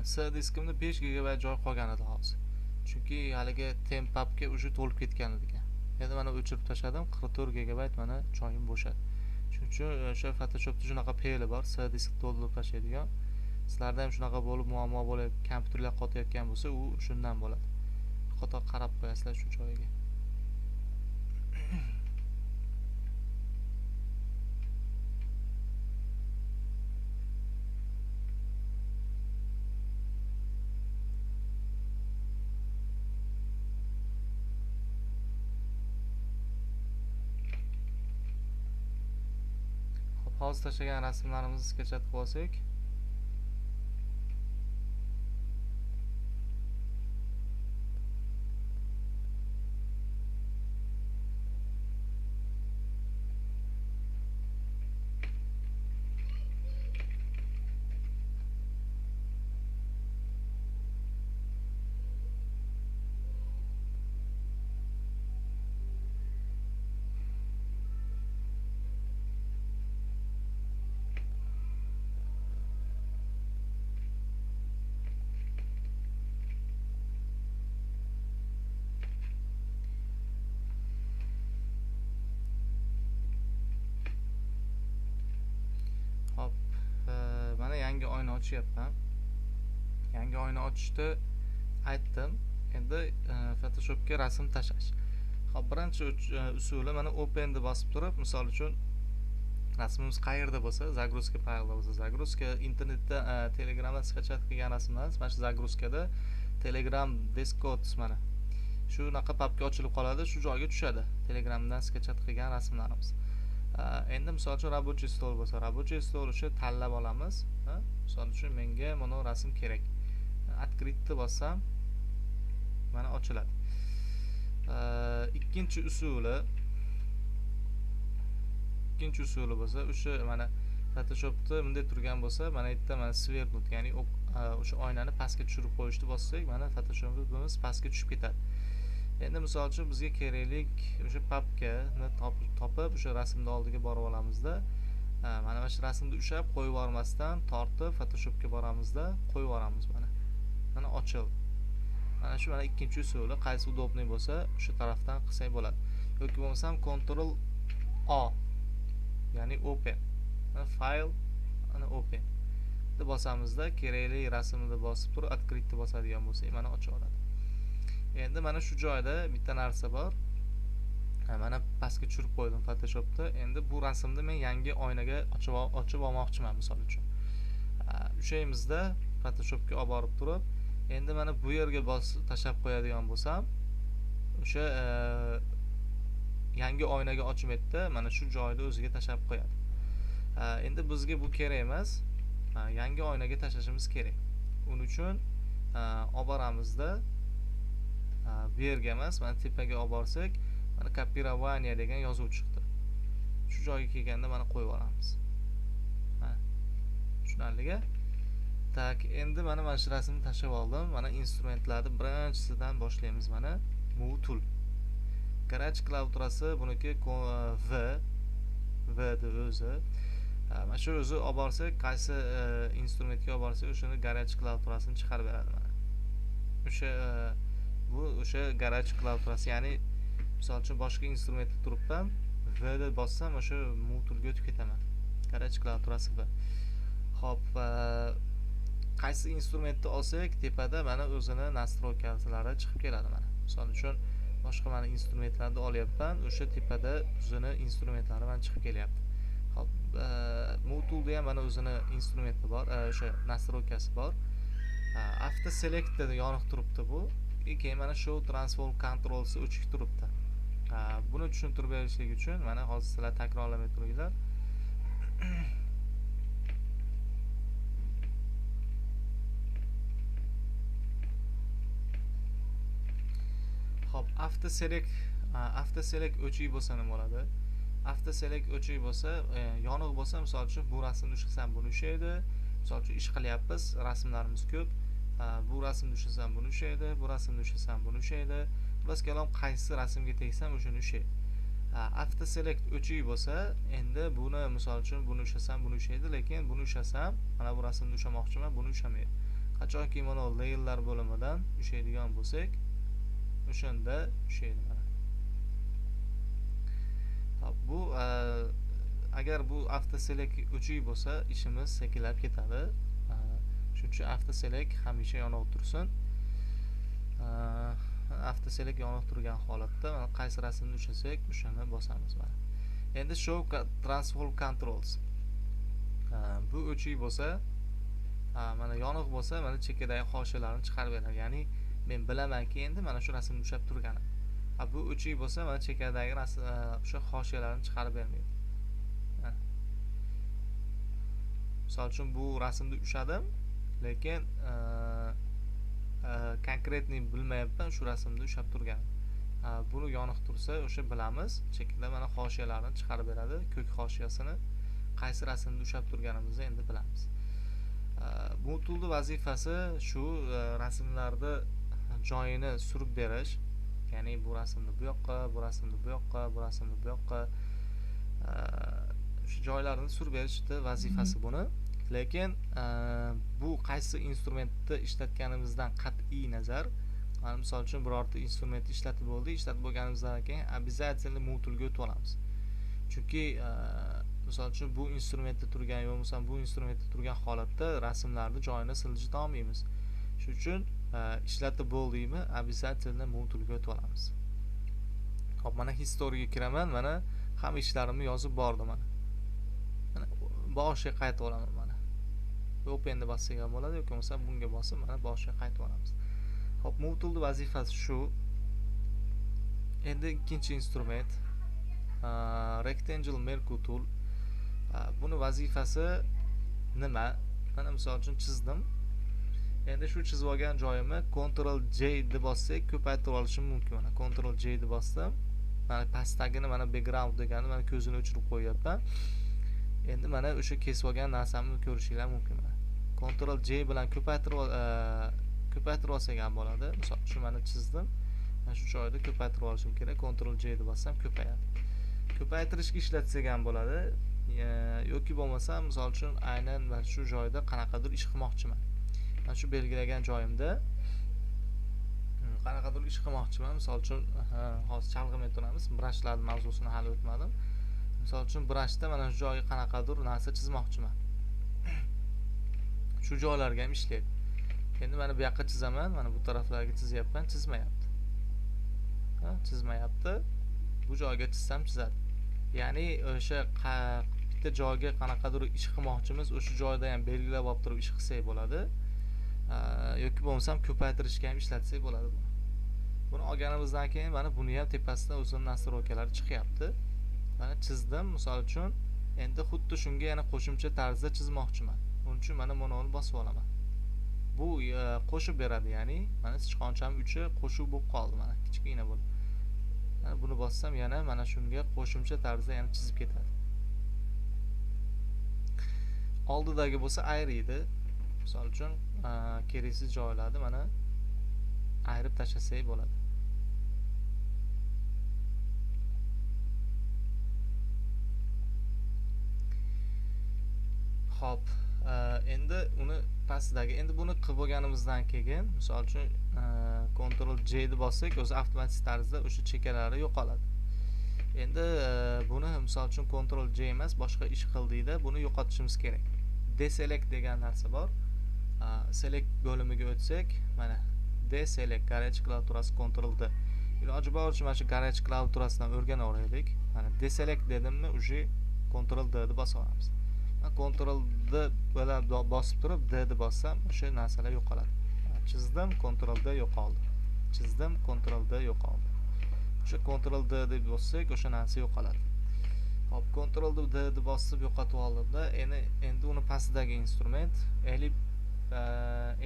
C diskimda 5 GB joy qolgan edi hozir. Chunki haligi temp papka уже to'lib ketgan ekan. Endi mana o'chirib tashladim, 44 GB mana joyim bo'shadi. Shuning uchun o'sha Photoshopda shunaqa fe'li bor, C disk to'ldirib tashlaydigan. Sizlarda ham shunaqa bo'lib muammo bo'lib kompyuterlar qotayotgan bo'lsa, u shundan bo'ladi. Xato qarab qo'yasizlar shu joyiga. Hozir tashlagan rasmlarimizni sketchat qilib olsak. Mana yangi oyna ochyapman. Yangi oyna ochishda aytdim. Endi Photoshopga rasm tashlash. Xo'p, birinchi usuli mana open deb bosib turib, misol uchun rasmimiz qayerda bo'lsa, zagruzka faylda bo'lsa, zagruzka internetda Telegramda skachat qilgan rasmlarimiz mana shu zagruzkada Telegram Desktop mana shunaqa papka ochilib qoladi, shu joyga tushadi. Telegramdan skachat qilgan rasmlarimiz. Endi misol uchun рабочий stol bo'lsa, рабочий stol o'sha tanlab olamiz. Misol uchun menga mana rasm kerak. Открытni bossam mana ochiladi. Ikkinchi usuli bo'lsa, o'sha mana Photoshopda bunday turgan bo'lsa, mana yerda mana svernut, ya'ni o'sha oynani pastga tushirib qo'yishni bossak, mana Photoshopimiz pastga tushib ketadi. Endi misol uchun bizga keraklik o'sha papkani topib, o'sha rasmni oldiga borib olamizda, mana shu rasmni ushlab qo'yib yubormasdan tortib Photoshopga boramizda, qo'yib yuboramiz mana. Mana ochildi. Mana shu mana ikkinchi usuli, qaysi udobniy bo'lsa, o'sha tarafdan qilsak bo'ladi. Yoki bo'lmasam Ctrl O, ya'ni open. Mana file, mana open. Deb bosamizda kerakli rasmni bosib turib, открыть deb bosadigan bo'lsak, mana ocha oladi. Endi mana shu joyda bitta narsa bor. Mana pastga tushirib qo'ydim Photoshopda. Endi bu rasmni men yangi oynaga ochib olmoqchiman misol uchun. Ushaymizda Photoshopga olib borib turib, endi mana bu yerga bosib tashlab qo'yadigan bo'lsam, o'sha yangi oynaga ochmaydi, mana shu joyda o'ziga tashlab qo'yadi. Endi bizga bu kerak emas. Yangi oynaga tashlashimiz kerak. Uning uchun olib boramizda, bu yerga emas, mana tepaga olib borsak, mana kopirovание degan yozuv chiqdi. Shu joyga kelganda mana qo'yib yuboramiz. Mana tushunarli-a? Tak, endi mana shu rasmni tashlab oldim. Mana instrumentlarni birinchisidan boshlaymiz mana Move tool. Garage klaviaturasi buniki V deb o'zi. Mana shu o'zi olib borsak, qaysi instrumentga olib borsak, o'shani garage klaviaturasini chiqarib beradi mana. O'sha bu o'sha garage klaviaturasi, ya'ni misol uchun boshqa instrumentda turibman, V deb bossam o'sha Move toolga o'tib ketaman. Garage klaviaturasi V. Xo'p, qaysi instrumentni olsak, tepada mana o'zini nastroykalari chiqib keladi mana. Misol uchun boshqa mana instrumentlarni olyapman, o'sha tepada o'zini instrumentlari mana chiqib kelyapti. Xo'p, Move toolda ham mana o'zini instrumenti bor, o'sha nastroykasi bor. Auto select deb yoniq turibdi bu. Keyin mana show transform controlsi o'chib turibdi. Buni tushuntirib berishlik uchun mana hozir sizlar takrorlamay turinglar. Xo'p, auto select o'chik bo'lsa nima bo'ladi? Auto select o'chik bo'lsa, yoniq bo'lsa, misol uchun bu rasmni ushlasam buni ushlaydi. Misol uchun ish qilyapmiz, rasmlarimiz ko'p. Bu rasmni ushlasam buni ushlaydi, bu rasmni ushlasam buni ushlaydi. Xullas kalom, qaysi rasmga tegsam o'shani ushlaydi. Auto select o'chik bo'lsa, endi buni misol uchun buni ushlasam buni ushlaydi, lekin buni ushlasam, mana bu rasmni ushlamoqchiman, buni ushlamaydi. Qachonki mana layerlar bo'limidan ushlaydigan bo'lsak, o'shanda ushlaydi mana. Xo'p, bu agar bu auto select o'chik bo'lsa, ishimiz sekinlab ketadi. Shuning uchun auto select hamisha yoniq tursin. Auto select yoniq turgan holatda mana qaysi rasmni ushlasak, o'shani bosamiz mana. Endi show transform controls. Bu o'chik bo'lsa, mana yoniq bo'lsa, mana chekkadagi hoshiyalarni chiqarib beradi. Ya'ni men bilamanki, endi mana shu rasmni ushlab turganim. Bu o'chik bo'lsa, mana chekkadagi o'sha hoshiyalarni chiqarib bermaydi. Misol uchun bu rasmni ushladim, lekin konkretniy bilmayapman shu rasmni ushlab turganim. Buni yoniq tursa, o'sha bilamiz, chekkada mana hoshiyalarni chiqarib beradi, ko'k hoshiyasini qaysi rasmni ushlab turganimizni endi bilamiz. Bu toolning vazifasi shu, rasmlarni joyini surib berish, ya'ni bu rasmni bu yoqqa, bu rasmni bu yoqqa, bu rasmni bu yoqqa, shu joylarni surib berishni vazifasi buni. Lekin bu qaysi instrumentni ishlatganimizdan qat'iy nazar, mana misol uchun birorta instrumentni ishlatib bo'ldik, ishlatib bo'lganimizdan keyin обязательно move toolga o'tib olamiz. Chunki misol uchun bu instrumentda turgan yo bo'lmasam bu instrumentda turgan holatda rasmlarni joyini siljita olmaymiz. Shuning uchun ishlatib bo'ldikmi, обязательно move toolga o'tib olamiz. Xo'p, mana historyga kiraman, mana hamma ishlarimni yozib bordim mana. Mana boshiga qaytib olaman mana. Open deb bossak ham bo'ladi yoki bo'lmasa bunga bosib mana boshiga qaytib olamiz. Xo'p, move toolning vazifasi shu. Endi ikkinchi instrument, Rectangle Marquee Tool. Buni vazifasi nima? Mana misol uchun chizdim. Endi shu chizib olgan joyimni Ctrl J deb bossak ko'paytirib olishim mumkin. Mana Ctrl J deb bosdim. Mana pastdagini, mana background degani, mana ko'zini o'chirib qo'yyapman. Endi mana o'sha kesib olgan narsamni ko'rishinglar mumkin. Mana Ctrl J bilan ko'paytirib olsak ham bo'ladi. Misol uchun mana chizdim. Mana shu joyda ko'paytirib olishim kerak. Ctrl J deb bossam ko'payadi. Ko'paytirishga ishlatsak ham bo'ladi. Yoki bo'lmasa misol uchun aynan mana shu joyda qanaqadir ish qilmoqchiman. Mana shu belgilagan joyimda qanaqadir ish qilmoqchiman. Misol uchun hozir chalg'imay turamiz. Brushlar mavzusini hali o'tmadim. Misol uchun brushda mana shu joyga qanaqadir narsa chizmoqchiman. Shu joylarga ham ishlaydi. Endi mana bu yoqqa chizaman, mana bu taraflarga chizyapman, chizmayapti. Ha, chizmayapti. Bu joyga chizsam chizadi. Ya'ni o'sha bitta joyga qanaqadir ish qilmoqchimiz, o'sha joyda ham belgilab olib turib ish qilsak bo'ladi. Yoki bo'lmasam ko'paytirishga ham ishlatsak bo'ladi buni. Buni olganimizdan keyin mana buni ham tepasidan o'zini nastroykalari chiqyapti. Mana chizdim, misol uchun endi xuddi shunga yana qo'shimcha tarzda chizmoqchiman. Buning uchun mana buni bosib olaman. Bu qo'shib beradi, ya'ni mana sichqoncham uchi qo'shuv bo'lib qoldi, mana kichkina bo'ldi. Mana buni bossam yana mana shunga qo'shimcha tarzda yana chizib ketadi. Oldidagi bo'lsa ayriydi. Misol uchun keraksiz joylarni mana ayirib tashlasak bo'ladi. Xo'p, endi uni pastidagi, endi buni qilib bo'lganimizdan keyin, misol uchun Ctrl J deb bossak, o'zi avtomatik tarzda o'sha chekkalari yo'qoladi. Endi buni misol uchun Ctrl J emas, boshqa ish qildikda, buni yo'qotishimiz kerak. Deselect degan narsa bor. Select bo'limiga o'tsak, mana deselect garage klaviaturasi Ctrl D. Iloji boricha mana shu garage klaviaturasidan o'rgana olaylik. Mana deselect dedimmi, уже Ctrl D deb bosib olamiz. Ctrl D bilan bosib turib D deb bossam, o'sha narsalar yo'qoladi. Chizdim, Ctrl D yo'qoldi. Chizdim, Ctrl D yo'qoldi. O'sha Ctrl D deb bossak, o'sha narsa yo'qoladi. Hop, Ctrl D deb bosib yo'qotib oldimda, endi uni pastidagi instrument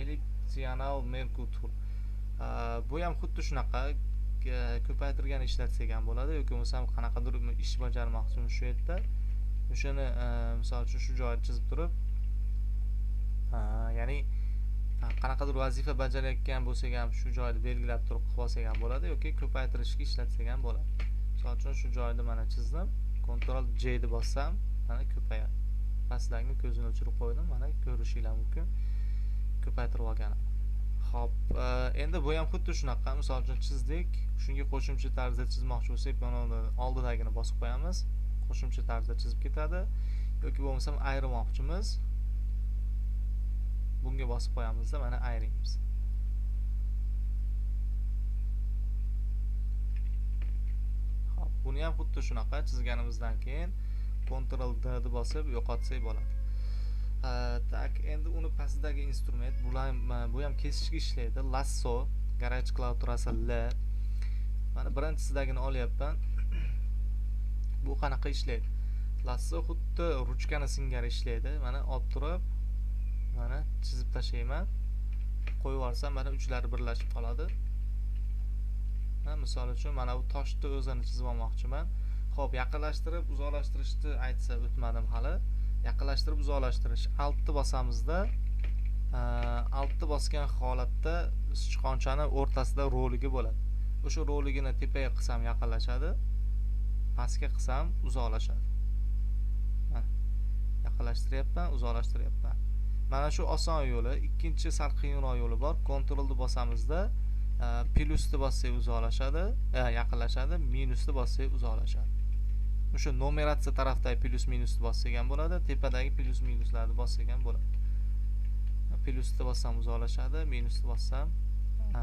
Elliptial Marquee Tool. Bu ham xuddi shunaqa ko'paytirgan ishlatsak ham bo'ladi yoki bo'lmasam qanaqadir ish bajarmoqchimiz shu yerda. O'shani misol uchun shu joyni chizib turib, ya'ni qanaqadir vazifa bajarayotgan bo'lsak ham shu joyni belgilab turib qilib olsak ham bo'ladi yoki ko'paytirishga ishlatsak ham bo'ladi. Misol uchun shu joyni mana chizdim, Ctrl J deb bossam mana ko'payadi. Pastdagi ko'zini o'chirib qo'ydim, mana ko'rishinglar mumkin ko'paytirib olganim. Xo'p, endi bu ham xuddi shunaqa, misol uchun chizdik, shunga qo'shimcha tarzda chizmoqchi bo'lsak, mana uni oldidagini bosib qo'yamiz, qo'shimcha tarzda chizib ketadi yoki bo'lmasam ayirmoqchimiz, bunga bosib qo'yamizda mana ayiramiz. Xo'p, buni ham xuddi shunaqa chizganimizdan keyin Ctrl D deb bosib yo'qotsak bo'ladi. Tak, endi uni pastidagi instrument, bu ham kesishga ishlaydi. Lasso, garage klaviaturasi L. Mana birinchisidagini olyapman. Bu qanaqa ishlaydi? Lasso xuddi ruchkani singari ishlaydi. Mana olib turib, mana chizib tashlayman. Qo'yib yuborsam mana uchlari birlashib qoladi. Ha, misol uchun mana bu toshni o'zini chizib olmoqchiman. Xo'p, yaqinlashtirib uzoqlashtirishni aytsa o'tmadim hali. Yaqinlashtirib uzoqlashtirish. Altni bosamizda, altni bosgan holatda sichqonchani o'rtasida roligi bo'ladi. O'sha roligini tepaga qilsam yaqinlashadi, pastga qilsam uzoqlashadi. Mana yaqinlashtiryapman, uzoqlashtiryapman. Mana shu oson yo'li. Ikkinchi sal qiyinroq yo'li bor. Ctrl ni bosamizda, plyusni bossak uzoqlashadi, yaqinlashadi, minusni bossak uzoqlashadi. O'sha numeratsiya tarafdagi plyus minusni bossak ham bo'ladi, tepadagi plyus minuslarni bossak ham bo'ladi. Plyusni bossam uzoqlashadi, minusni bossam,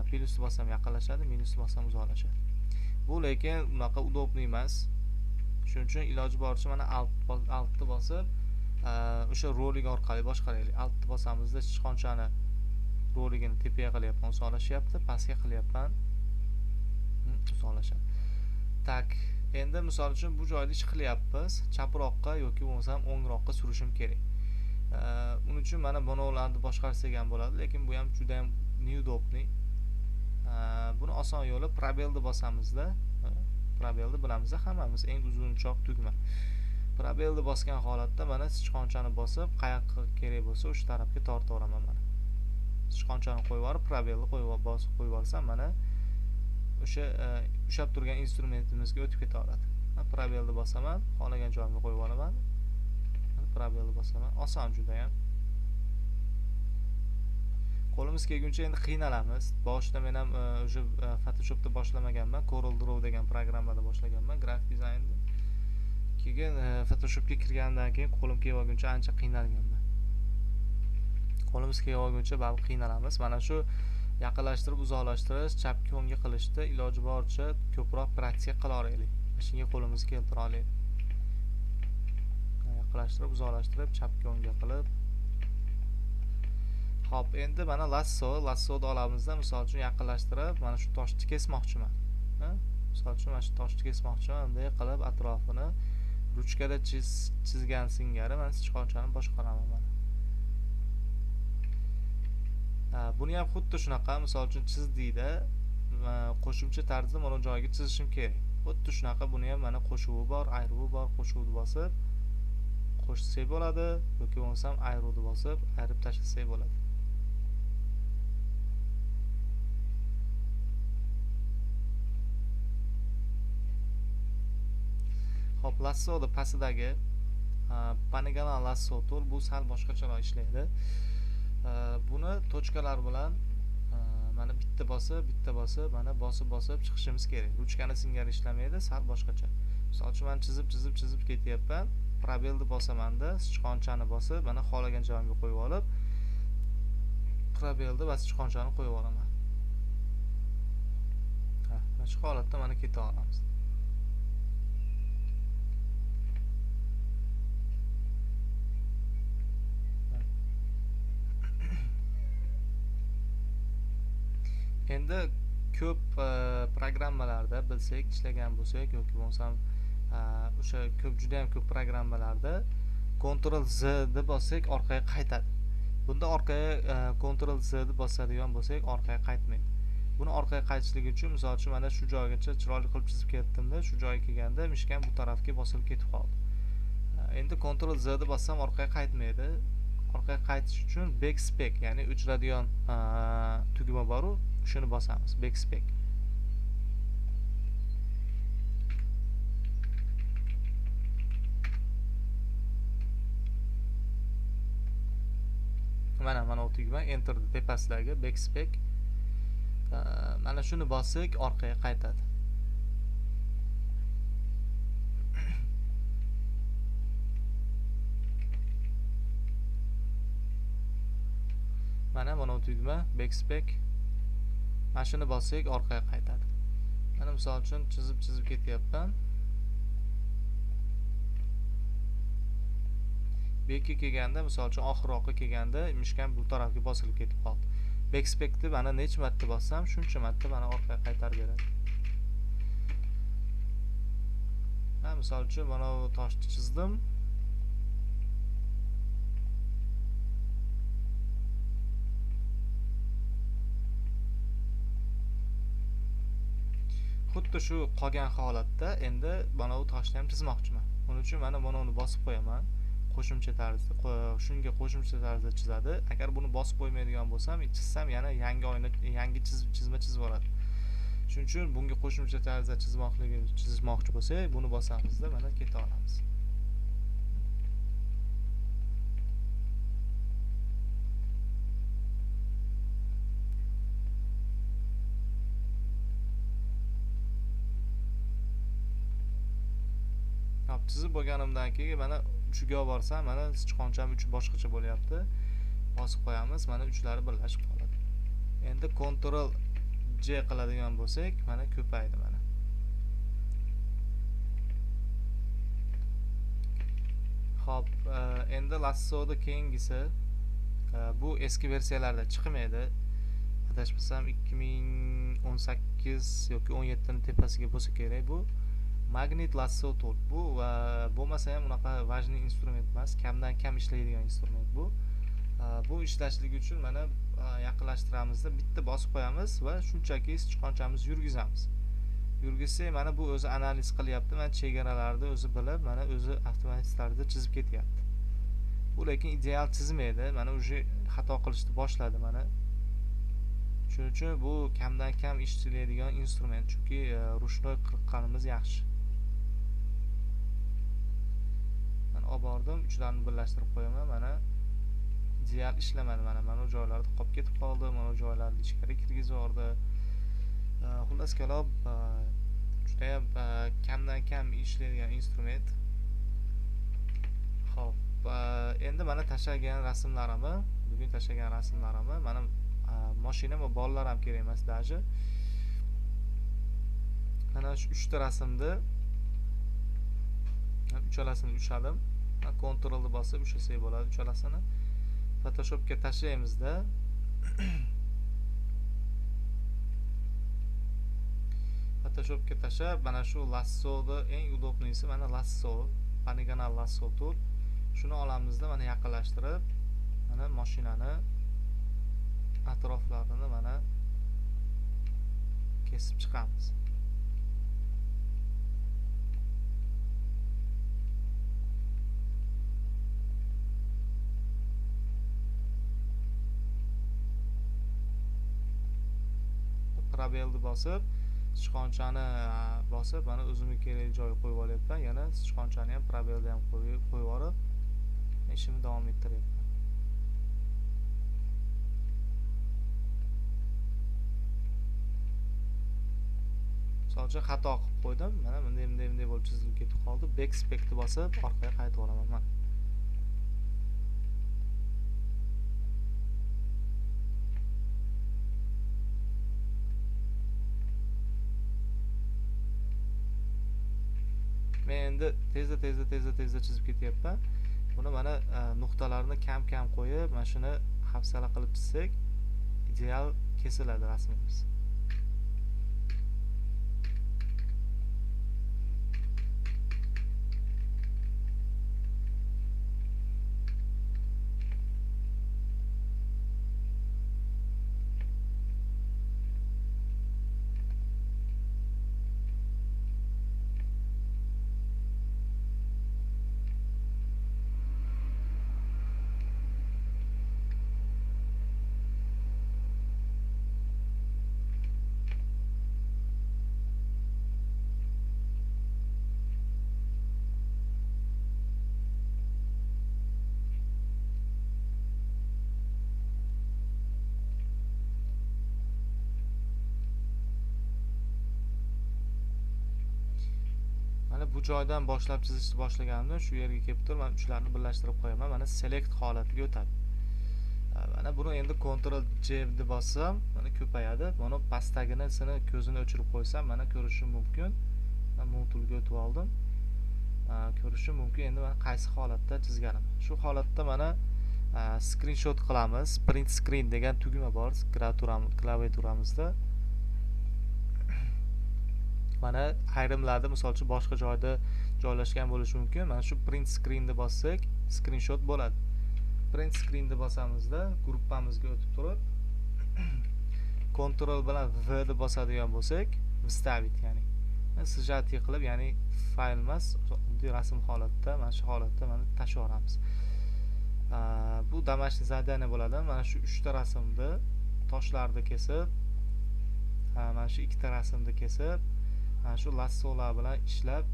plyusni bossam yaqinlashadi, minusni bossam uzoqlashadi. Bu lekin unaqa udobniy emas. Shuning uchun iloji boricha mana altni bosib, o'sha rolik orqali boshqaraylik. Altni bosamizda sichqonchani roligini tepaga qilyapman, uzoqlashyapti, pastga qilyapman, uzoqlashadi. Tak, endi misol uchun bu joyda ish qilyapmiz, chaproqqa yoki bo'lmasam o'ngroqqa surishim kerak. Uning uchun mana bunalarni boshqarsak ham bo'ladi, lekin bu ham juda ham neudobniy. Buni oson yo'li probelni bosamizda, probelni bilamiz hammamiz, eng uzunchoq tugma. Probelni bosgan holatda mana sichqonchani bosib, qayoqqa kerak bo'lsa o'sha tarafga tortaveraman mana. Sichqonchani qo'yib yuborib, probelni qo'yib bosib qo'yib yuborsam, mana o'sha ushlab turgan instrumentimizga o'tib ketaveradi. Probelni bosaman, xohlagan joyimga qo'yib olaman. Probelni bosaman. Oson juda ham. Qo'limiz kelguncha endi qiynalamiz. Boshida men ham o'sha Photoshopda boshlamaganman, Corel Draw degan programmada boshlaganman, grafik dizaynni. Keyin Photoshopga kirgandan keyin qo'lim kelib olguncha ancha qiynalganman. Qo'limiz kelib olguncha baribir qiynalamiz. Mana shu yaqinlashtirib, uzoqlashtirish, chapga o'ngga qilishda iloji boricha ko'proq praktika qila olaylik. Shunga qo'limizni keltira olaylik. Yaqinlashtirib, uzoqlashtirib, chapga o'ngga qilib. Xo'p, endi mana lassoni olamizda, misol uchun yaqinlashtirib, mana shu toshni kesmoqchiman. Misol uchun mana shu toshni kesmoqchiman, bunday qilib atrofini ruchkada chizgan singari mana sichqonchani boshqaraman mana. Buni ham xuddi shunaqa, misol uchun chizdikda, qo'shimcha tarzda mana bu joyga chizishim kerak. Xuddi shunaqa buni ham mana qo'shuvi bor, ayruvi bor, qo'shuvni bosib qo'shsak bo'ladi yoki bo'lmasam ayruvni bosib ayirib tashlasak bo'ladi. Xo'p, lassoni pastidagi polygonal lasso tool bu sal boshqacharoq ishlaydi. Buni tochkalar bilan mana bitta bosib, bitta bosib, mana bosib bosib chiqishimiz kerak. Ruchkani singari ishlamaydi, sal boshqacha. Misol uchun men chizib chizib chizib ketyapman. Probelni bosamanda, sichqonchani bosib, mana xohlagan joyimga qo'yib olib, probelni va sichqonchani qo'yib olaman. Ha, mana shu holatda mana keta olamiz. Endi ko'p programmalarda bilsak, ishlagan bo'lsak yoki bo'lmasam o'sha ko'p, juda ham ko'p programmalarda Ctrl Z deb bossak orqaga qaytadi. Bunda orqaga Ctrl Z deb bosadigan bo'lsak orqaga qaytmaydi. Buni orqaga qaytishligi uchun misol uchun mana shu joygacha chiroyli qilib chizib ketdimda, shu joyga kelganda mishkam bu tarafga bosilib ketib qoldi. Endi Ctrl Z deb bossam orqaga qaytmaydi. Orqaga qaytish uchun backspace, ya'ni o'chiradigan tugma bor-u, shuni bosamiz, backspace. Mana u tugma enter tepasidagi backspace. Mana shuni bossak orqaga qaytadi. Mana u tugma backspace. Mana shuni bossak orqaga qaytadi. Mana misol uchun chizib chizib ketyapman. Bu yerga kelganda, misol uchun oxirroqqa kelganda mishkam bu tarafga bosilib ketib qoldi. Backspace'ni mana necha marta bossam, shuncha marta mana orqaga qaytarib beradi. Ha, misol uchun mana bu toshni chizdim. Xuddi shu qolgan holatda endi mana bu toshni ham chizmoqchiman. Buning uchun mana uni bosib qo'yaman. Qo'shimcha tarzda, shunga qo'shimcha tarzda chizadi. Agar buni bosib qo'ymaydigan bo'lsam, chizsam yana yangi oyna, yangi chizma chizib yuboradi. Shuning uchun bunga qo'shimcha tarzda chizmoqchi bo'lsak, buni bosamizda mana keta olamiz. Hop, chizib bo'lganimdan keyin mana uchiga olib borsam, mana sichqoncham uchi boshqacha bo'lyapti. Bosib qo'yamiz, mana uchlari birlashib qoladi. Endi Ctrl J qiladigan bo'lsak, mana ko'paydi mana. Xo'p, endi lassoda keyingisi, bu eski versiyalarda chiqmaydi. Adashmasam 2018 yoki 17 ning tepasiga bo'lsa kerak bu. Magnit lasso tool. Bu va bo'lmasa ham unaqa важный instrument emas, kamdan kam ishlaydigan instrument bu. Bu ishlashligi uchun mana yaqinlashtiramizda bitta bosib qo'yamiz va shunchaki sichqonchamizni yurgizamiz. Yurgizsak, mana bu o'zi analiz qilyapti, mana chegaralarni o'zi bilib, mana o'zi avtomatik tarzda chizib ketyapti. Bu lekin ideal chizmaydi, mana уже xato qilishni boshladi mana. Shuning uchun bu kamdan kam ishlaydigan instrument, chunki ruchnoy qirqqanimiz yaxshi. Mana olib bordim, uchlarini birlashtirib qo'yaman, mana ideal ishlamadi, mana bu joylarda qolib ketib qoldi, mana bu joylarni ichkari kirgizib yubordi. Xullas kalom, juda ham kamdan kam ishlaydigan instrument. Xo'p, endi mana tashlagan rasmlarimni, bugun tashlagan rasmlarimni, mana mashina va bolalar ham kerak emas даже. Mana shu 3 ta rasmni uchalasini ushladim. Ctrl ni bosib ushlasak bo'ladi uchalasini. Photoshopga tashlaymizda. Photoshopga tashlab, mana shu lassoni eng udobniysi mana lasso, polygonal lasso tool. Shuni olamizda mana yaqinlashtirib, mana mashinani atroflarini mana kesib chiqamiz. Probelni bosib, sichqonchani bosib, mana o'zimga kerakli joyga qo'yib olyapman. Yana sichqonchani ham, probelni ham qo'yib yuborib, ishimni davom ettiryapman. Misol uchun xato qilib qo'ydim. Mana bunday bunday bunday bo'lib chizilib ketib qoldi. Backspace'ni bosib orqaga qaytib olaman mana. Men endi tezda tezda tezda tezda chizib ketyapman. Buni mana nuqtalarni kam-kam qo'yib, mana shuni hafsala qilib chizsak, ideal kesiladi rasmimiz. Mana bu joydan boshlab chizishni boshlaganimda shu yerga kelib turib, mana uchlarni birlashtirib qo'yaman. Mana select holatiga o'tadi. Mana buni endi Ctrl C deb bossam, mana ko'payadi. Mana pastdaginisini ko'zini o'chirib qo'ysam, mana ko'rishim mumkin. Men move toolga o'tib oldim. Ko'rishim mumkin endi mana qaysi holatda chizganim. Shu holatda mana screenshot qilamiz. Print screen degan tugma bor klaviaturamizda. Mana ayrimlarda misol uchun boshqa joyda joylashgan bo'lishi mumkin. Mana shu print screen deb bossak, screenshot bo'ladi. Print screen deb bosamizda gruppamizga o'tib turib, Ctrl bilan V deb bosadigan bo'lsak, vstavить, ya'ni сжатие qilib, ya'ni fayl emas, oddiy rasm holatda, mana shu holatda mana tashlab yuboramiz. Bu домашний задание bo'ladi. Mana shu 3 ta rasmni toshlarni kesib, mana shu 2 ta rasmni kesib, mana shu lassolar bilan ishlab,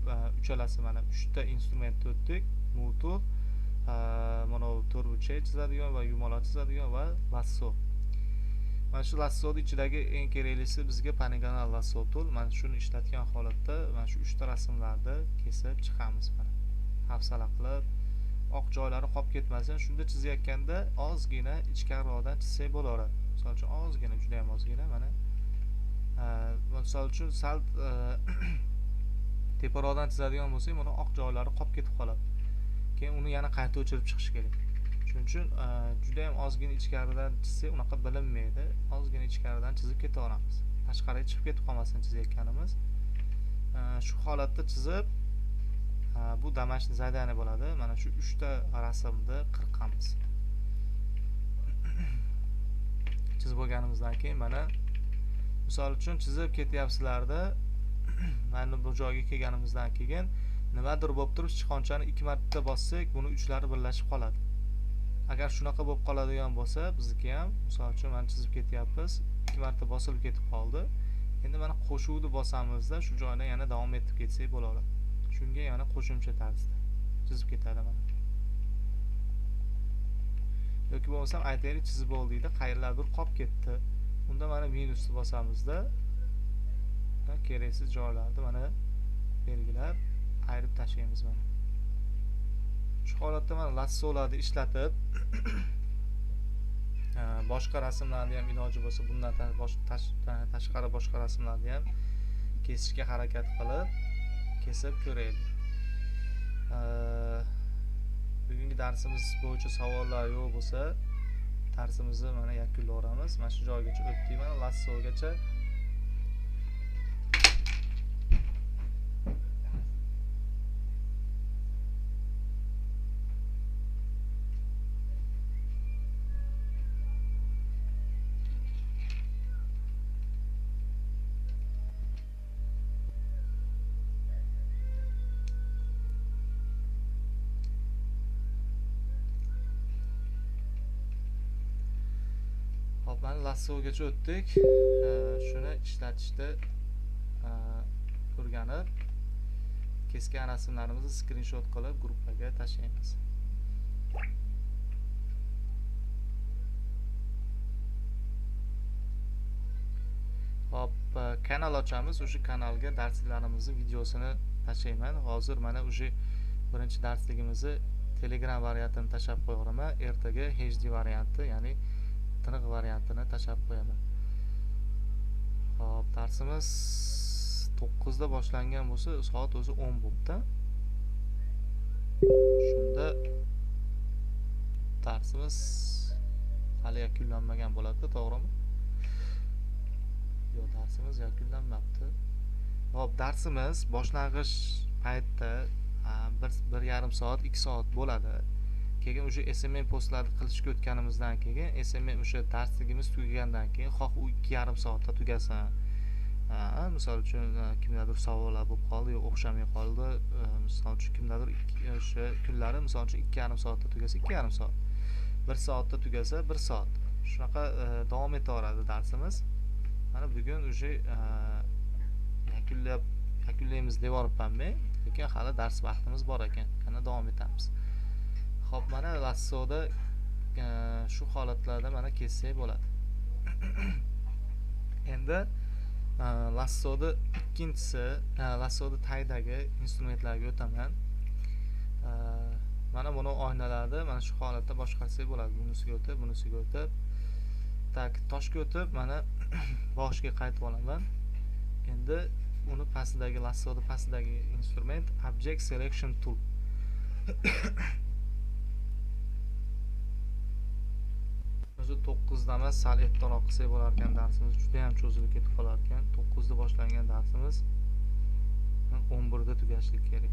uchalasi mana 3 ta instrumentni o'tdik. Move tool, mana bu to'rtburchak chizadigan va yumaloq chizadigan va lasso. Mana shu lassoning ichidagi eng keraklisi bizga polygonal lasso tool. Mana shuni ishlatgan holatda mana shu 3 ta rasmlarni kesib chiqamiz mana. Hafsala qilib, oq joylari qolib ketmasin. Shunda chizayotganda ozgina ichkariroqdan chizsak bo'laveradi. Misol uchun ozgina, juda ham ozgina mana. Misol uchun sal teparoqdan chizadigan bo'lsak, buni oq joylari qolib ketib qoladi. Keyin uni yana qayta o'chirib chiqish kerak. Shuning uchun juda ham ozgina ichkaridan chizsak unaqa bilinmaydi. Ozgina ichkaridan chizib ketaveramiz. Tashqariga chiqib ketib qolmasin chizayotganimiz. Shu holatda chizib, bu домашний задание bo'ladi. Mana shu 3 ta rasmni qirqamiz. Chizib bo'lganimizdan keyin mana misol uchun chizib ketyapsizlarda Mana bu joyga kelganimizdan keyin nimadir bo'lib turib sichqonchani 2 marta bossak, buni uchlari birlashib qoladi. Agar shunaqa bo'lib qoladigan bo'lsa, bizniki ham, misol uchun mana chizib ketyapmiz, 2 marta bosilib ketib qoldi. Endi mana qo'shuvni bosamizda shu joydan yana davom etib ketsak bo'ladi. Shunga yana qo'shimcha tarzda chizib ketadi mana. Yoki bo'lmasam aytaylik chizib bo'ldikda, qayerlardir qolib ketdi. Unda mana minusni bosamizda keraksiz joylarni mana belgilab ayirib tashlaymiz mana. Shu holatda mana lassolarni ishlatib boshqa rasmlarni ham iloji bo'lsa bundan tashqari boshqa rasmlarni ham kesishga harakat qilib kesib ko'raylik. Bugungi darsimiz bo'yicha savollar yo'q bo'lsa, darsimizni mana yakunlayveramiz. Mana shu joygacha o'tdik, mana lassogacha. Mana lassogacha o'tdik. Shuni ishlatishni o'rganib, kesgan rasmlarimizni skrinshot qilib gruppaga tashlaymiz. Hop, kanal ochamiz. O'sha kanalga darslarimizni videosini tashlayman. Hozir mana o'sha birinchi darsligimizni Telegram variantini tashlab qo'yaman. Ertaga HD varianti, ya'ni tiniq variantini tashlab qo'yaman. Xo'p, darsimiz 9 da boshlangan bo'lsa, soat o'zi 10 bo'pti. Shunda darsimiz hali yakunlanmagan bo'ladi, to'g'rimi? Yo'q, darsimiz yakunlanmabdi. Xo'p, darsimiz boshlang'ich paytda 1,5 soat, 2 soat bo'ladi. Keyin o'sha SMM postlarni qilishga o'tganimizdan keyin SMM o'sha darsligimiz tugagandan keyin xoh u 2,5 soatda tugasin. Misol uchun kimdadir savollar bo'lib qoldi, yo o'xshamay qoldi. Misol uchun kimdadir o'sha kunlari misol uchun 2,5 soatda tugasa 2,5 soat, 1 soatda tugasa 1 soat. Shunaqa davom etaveradi darsimiz. Mana bugun o'sha yakunlaymiz deb yoribman men, lekin hali dars vaqtimiz bor ekan. Yana davom etamiz. Xo'p, mana lassoda shu holatlarda mana kessak bo'ladi. Endi lassoda ikkinchisi, lassoda tagidagi instrumentlarga o'taman. Mana buni oynalarda mana shu holatda boshqarsak bo'ladi. Bunisiga o'tib, bunisiga o'tib, tak toshga o'tib, mana boshiga qaytib olaman. Endi uni pastidagi lassoda pastidagi instrument Object Selection Tool. O'zi 9 da emas, sal ertaroq qilsak bo'lar ekan darsimiz, juda ham cho'zilib ketib qolar ekan. 9 da boshlangan darsimiz 11 da tugashligi kerak.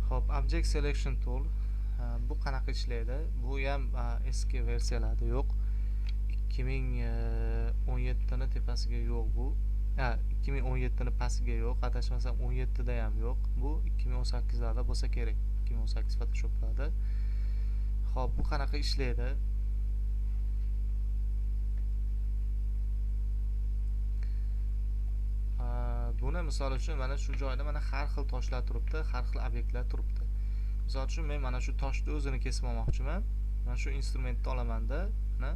Xo'p, Object Selection Tool bu qanaqa ishlaydi? Bu ham eski versiyalarda yo'q. 2017 ni tepasiga yo'q bu. 2017 ni pastiga yo'q, adashmasam 17 da ham yo'q. Bu 2018larda bo'lsa kerak. 2018 Photoshoplarda. Xo'p, bu qanaqa ishlaydi? Buni misol uchun mana shu joyda mana har xil toshlar turibdi, har xil obyektlar turibdi. Misol uchun men mana shu toshni o'zini kesib olmoqchiman. Mana shu instrumentni olamanda, mana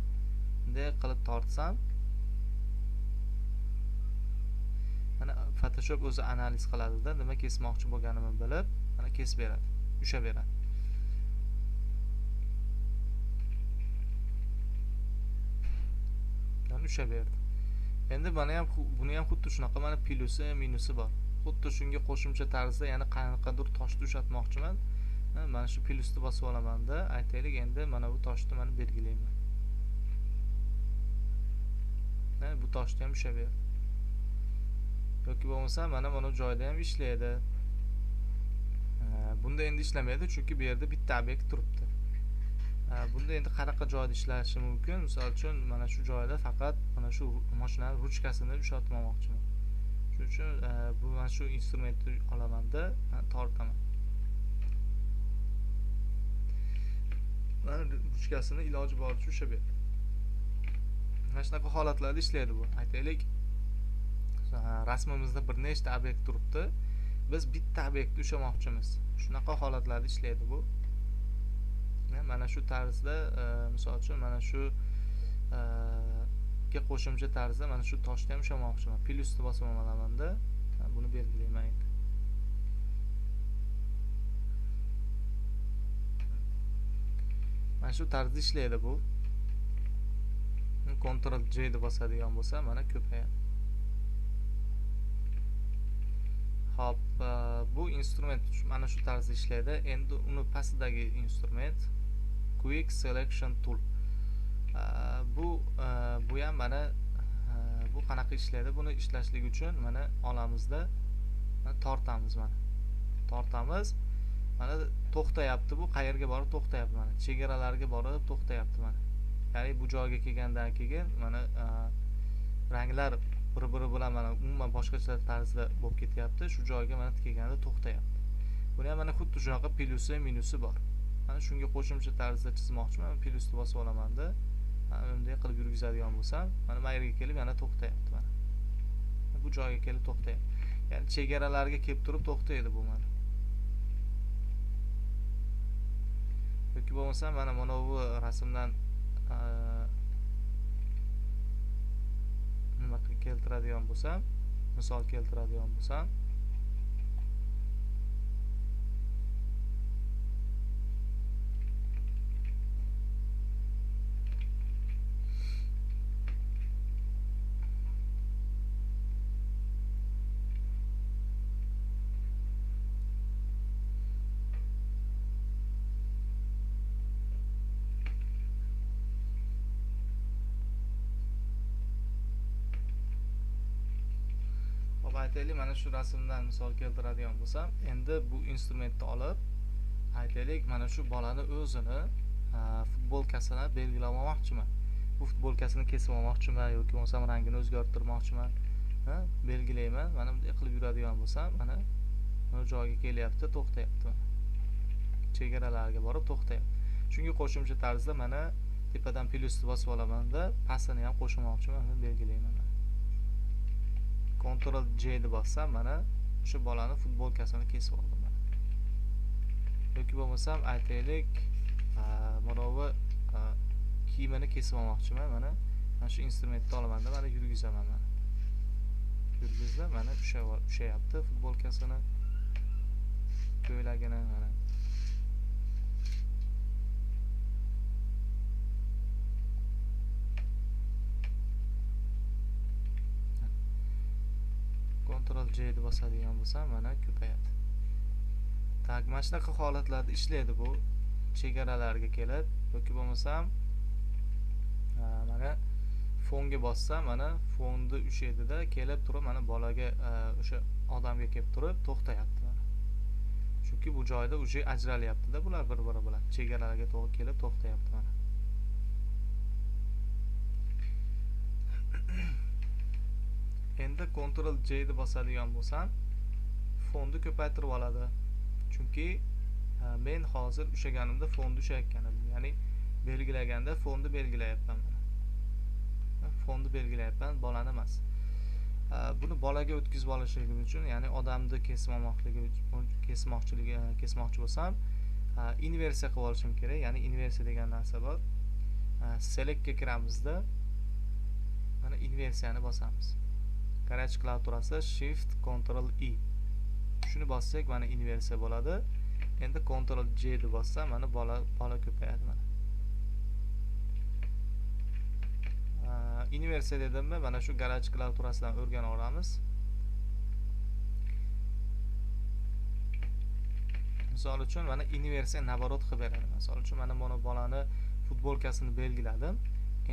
bunday qilib tortsam, mana Photoshop o'zi analiz qiladida, nima kesmoqchi bo'lganimni bilib, mana kesib beradi, ushlab beradi. Mana ushlab berdi. Endi mana ham buni ham xuddi shunaqa mana plusi, minusi bor. Xuddi shunga qo'shimcha tarzda yana qanaqadir toshni ushatmoqchiman. Mana shu plusni bosib olamanda, aytaylik endi mana bu toshni mana belgilayman. Bu toshni ham ushlab berdi. Yoki bo'lmasa mana bu joyda ham ishlaydi. Bunda endi ishlamaydi, chunki bu yerda bitta obyekt turibdi. Bunda endi qanaqa joyda ishlashi mumkin? Misol uchun, mana shu joyda faqat mana shu mashinaning ruchkasini ushatmoqchiman. Shuning uchun bu mana shu instrumentni olamanda tortaman. Mana ruchkasini iloji boricha ushlab beradi. Mana shunaqa holatlarda ishlaydi bu. Aytaylik, rasmimizda bir nechta obyekt turibdi. Biz bitta obyektni ushlamoqchimiz. Shunaqa holatlarda ishlaydi bu. Mana shu tarzda, misol uchun, mana shu ga qo'shimcha tarzda mana shu toshni ham ushlamoqchiman. Plyusni bosib olamanda, buni belgilayman endi. Mana shu tarzda ishlaydi bu. Ctrl J deb bosadigan bo'lsa, mana ko'payadi. Xo'p, bu instrument mana shu tarzda ishlaydi. Endi uni pastidagi instrument Quick Selection Tool. Bu ham mana bu qanaqa ishlaydi? Buni ishlashlik uchun mana olamizda tortamiz mana. Tortamiz. Mana to'xtayapti bu, qayerga borib to'xtayapti mana. Chegaralarga borib to'xtayapti mana. Ya'ni bu joyga kelgandan keyin mana ranglar bir-biri bilan mana umuman boshqacha tarzda bo'lib ketyapti. Shu joyga mana kelganda to'xtayapti. Buni ham mana xuddi shunaqa plusi, minusi bor. Mana shunga qo'shimcha tarzda chizmoqchiman. Plyusni bosib olamanda, mana bunday qilib yurgizadigan bo'lsam, mana bu yerga kelib yana to'xtayapti mana. Bu joyga kelib to'xtayapti. Ya'ni chegaralarga kelib turib to'xtaydi bu mana. Yoki bo'lmasa mana bu rasmdan nima keltiradigan bo'lsam, misol keltiradigan bo'lsam, aytaylik, mana shu rasmdan misol keltiradigan bo'lsam, endi bu instrumentni olib, aytaylik, mana shu bolani o'zini futbolkasini belgilab olmoqchiman. Bu futbolkasini kesib olmoqchiman yoki bo'lmasam rangini o'zgartirmoqchiman. Belgilayman. Mana bunday qilib yuradigan bo'lsam, mana bu joyga kelyapti, to'xtayapti mana. Chegaralarga borib to'xtayapti. Shunga qo'shimcha tarzda mana tepadan plyusni bosib olamanda, pastini ham qo'shmoqchiman, uni belgilayman. Ctrl J deb bossam, mana o'sha bolani futbolkasini kesib oldim mana. Yoki bo'lmasam aytaylik, mana bu kiyimini kesib olmoqchiman, mana shu instrumentni olamanda, mana yurgizaman mana. Yurgizdim, mana ushayapti futbolkasini, ko'ylagini mana. Ctrl J deb bosadigan bo'lsam, mana ko'payadi. Tak, mana shunaqa holatlarda ishlaydi bu. Chegaralarga kelib yoki bo'lmasam mana fonga bossam, mana fonni ushlaydida kelib turib mana bolaga, o'sha odamga kelib turib to'xtayapti mana. Chunki bu joyda уже ajralyapti-da bular bir-biri bilan. Chegaralarga to'g'ri kelib to'xtayapti mana. Endi Ctrl J deb bosadigan bo'lsam, fonni ko'paytirib oladi. Chunki men hozir ushlaganimda fonni ushlayotgan edim. Ya'ni belgilaganda fonni belgilayapman mana. Fonni belgilayapman, bolani emas. Buni bolaga o'tkazib olishligim uchun, ya'ni odamni kesib olmoqligi uchun, kesmoqchi bo'lsam, inversiya qilib olishim kerak. Ya'ni inversiya degan narsa bor. Selectga kiramizda, mana inversiyani bosamiz. Garaj klaviaturasi Shift Ctrl I. Shuni bossak mana inversiya bo'ladi. Endi Ctrl J deb bossam, mana bola ko'payadi mana. Inversiya dedimmi, mana shu garaj klaviaturasidan o'rganib olamiz. Misol uchun mana inversiya naborot qilib beradi. Misol uchun mana buni bolani futbolkasini belgiladim.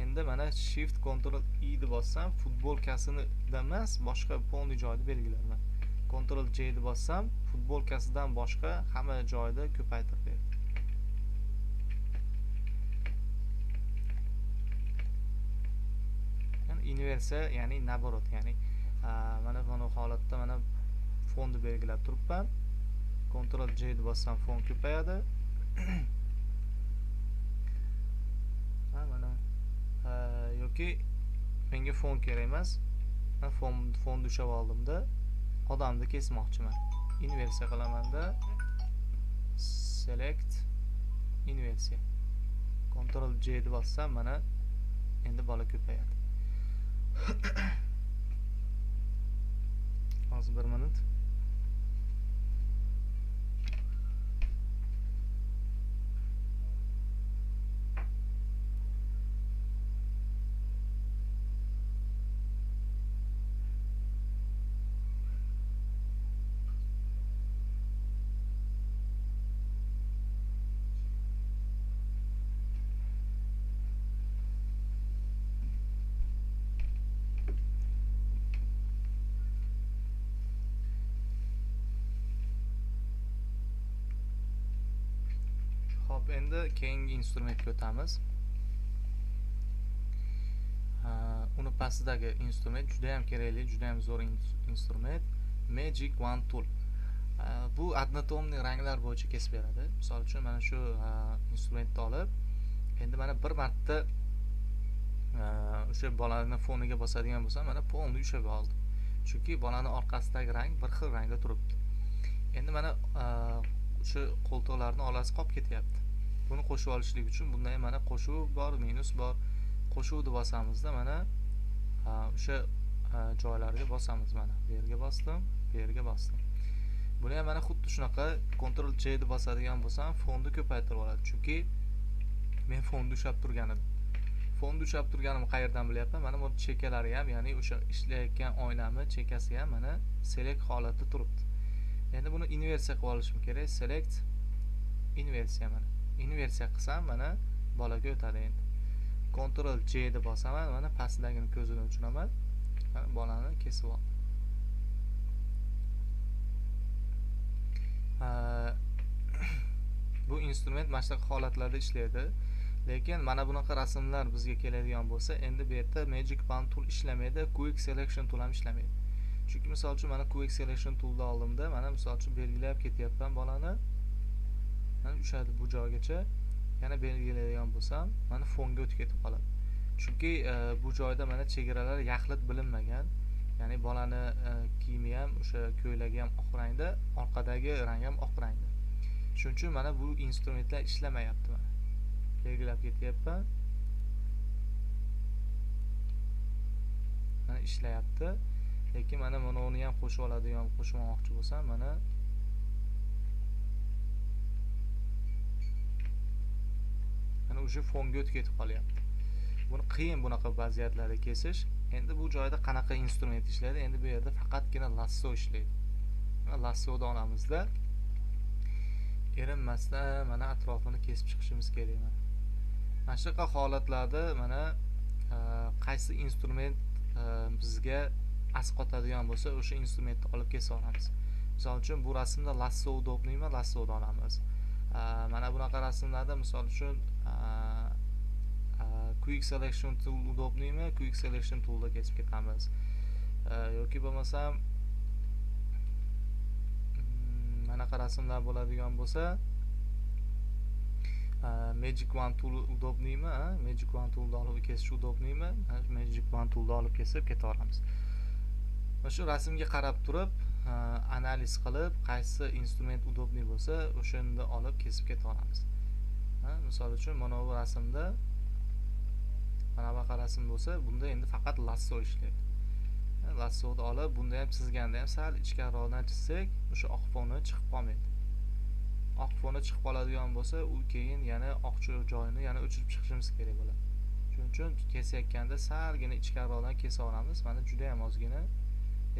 Endi mana Shift Ctrl I deb bossam, futbolkasini emas, boshqa polni joyni belgilayman. Ctrl J ni bossam, futbolkasidan boshqa hamma joyda ko'paytirib berdi. Ya'ni inversiya, ya'ni naborot, ya'ni mana bu holatda mana fonni belgilab turibman. Ctrl J ni bossam fon ko'payadi. Ha, mana yoki menga fon kerak emas. Men fonni ushlab oldimda odamni kesmoqchiman. Inversiya qilamanda select inversiya. Ctrl J ni bossam mana endi bola ko'payadi. Hozir bir minut. Xo'p, endi keyingi instrumentga o'tamiz. Uni pastidagi instrument juda ham kerakli, juda ham zo'r instrument, Magic Wand Tool. Bu однотонный ranglar bo'yicha kesib beradi. Misol uchun mana shu instrumentni olib, endi mana bir marta o'sha bolani foniga bosadigan bo'lsam, mana polni ushlab oldim. Chunki bolani orqasidagi rang bir xil rangda turibdi. Endi mana shu qo'ltiqlarni olasi qolib ketyapti. Buni qo'shib olishlik uchun bunda ham mana qo'shuv bor, minus bor. Qo'shuvni bosamizda mana o'sha joylarga bosamiz mana. Bu yerga bosdim, bu yerga bosdim. Buni ham mana xuddi shunaqa Ctrl J ni bosadigan bo'lsam, fonni ko'paytirib oladi. Chunki men fonni ushlab turgan edim. Fonni ushlab turganimni qayerdan bilyapman? Mana bu chekalari ham, ya'ni o'sha ishlayotgan oynamni chekasi ham mana select holatda turibdi. Endi buni inversiya qilib olishim kerak. Select inversiya mana. Inversiya qilsam mana bolaga o'tadi endi. Ctrl J ni bosaman, mana pastdagini ko'zini o'chiraman. Mana bolani kesib oldim. Bu instrument mana shunaqa holatlarda ishlaydi. Lekin mana bunaqa rasmlar bizga keladigan bo'lsa, endi bu yerda Magic Wand Tool ishlamaydi, Quick Selection Tool ham ishlamaydi. Chunki misol uchun mana Quick Selection Toolni oldimda, mana misol uchun belgilab ketyapman bolani. Mana ushadi bu joygacha. Yana belgilaydigan bo'lsam, mana fonga o'tib ketib qoladi. Chunki bu joyda mana chegaralar yaxlit bilinmagan. Ya'ni bolani kiyimi ham, o'sha ko'ylagi ham oq rangda, orqadagi rang ham oq rangda. Shuning uchun mana bu instrumentlar ishlamayapti mana. Belgilab ketyapman. Mana ishlayapti. Lekin mana buni ham qo'shib oladigan, qo'shmoqchi bo'lsam, mana o'sha fonga o'tib ketib qolyapti. Buni qiyin bunaqa vaziyatlarda kesish. Endi bu joyda qanaqa instrument ishlaydi? Endi bu yerda faqatgina lasso ishlaydi. Mana lassoni olamizda, erinmasdan mana atrofini kesib chiqishimiz kerak mana. Mana shunaqa holatlarda mana qaysi instrument bizga asqotadigan bo'lsa, o'sha instrumentni olib kesa olamiz. Misol uchun bu rasmda lasso udobniymi? Lassoni olamiz. Mana bunaqa rasmlarda misol uchun Quick Selection Tool udobniymi? Quick Selection Toolda kesib ketamiz. Yoki bo'lmasam manaqa rasmlar bo'ladigan bo'lsa, Magic Wand Tool udobniymi? Magic Wand Toolni olib kesish udobniymi? Magic Wand Toolni olib kesib ketaveramiz. Mana shu rasmga qarab turib, analiz qilib, qaysi instrument udobniy bo'lsa, o'shani olib kesib ketaveramiz. Misol uchun mana bu rasmda mana bunaqa rasm bo'lsa, bunda endi faqat lasso ishlaydi. Lassoni olib, bunda ham chizganda ham sal ichkariroqdan chizsak, o'sha oq foni chiqib qolmaydi. Oq foni chiqib qoladigan bo'lsa, u keyin yana oq joyini yana o'chirib chiqishimiz kerak bo'ladi. Shuning uchun kesayotganda salgina ichkariroqdan kesa olamiz. Mana juda ham ozgina.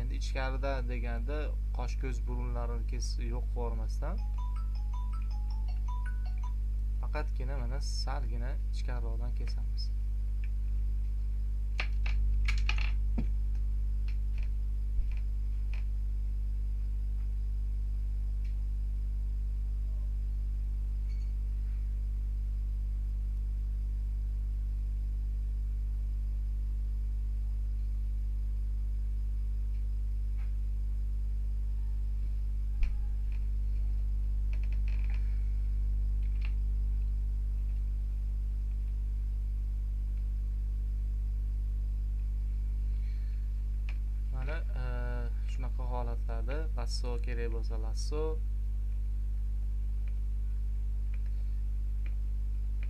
Endi ichkarida deganda qosh ko'z burunlarini yo'q qilib yubormasdan faqatgina mana salgina ichkariroqdan kesamiz. holatlarda lasso kerak bo'lsa lasso,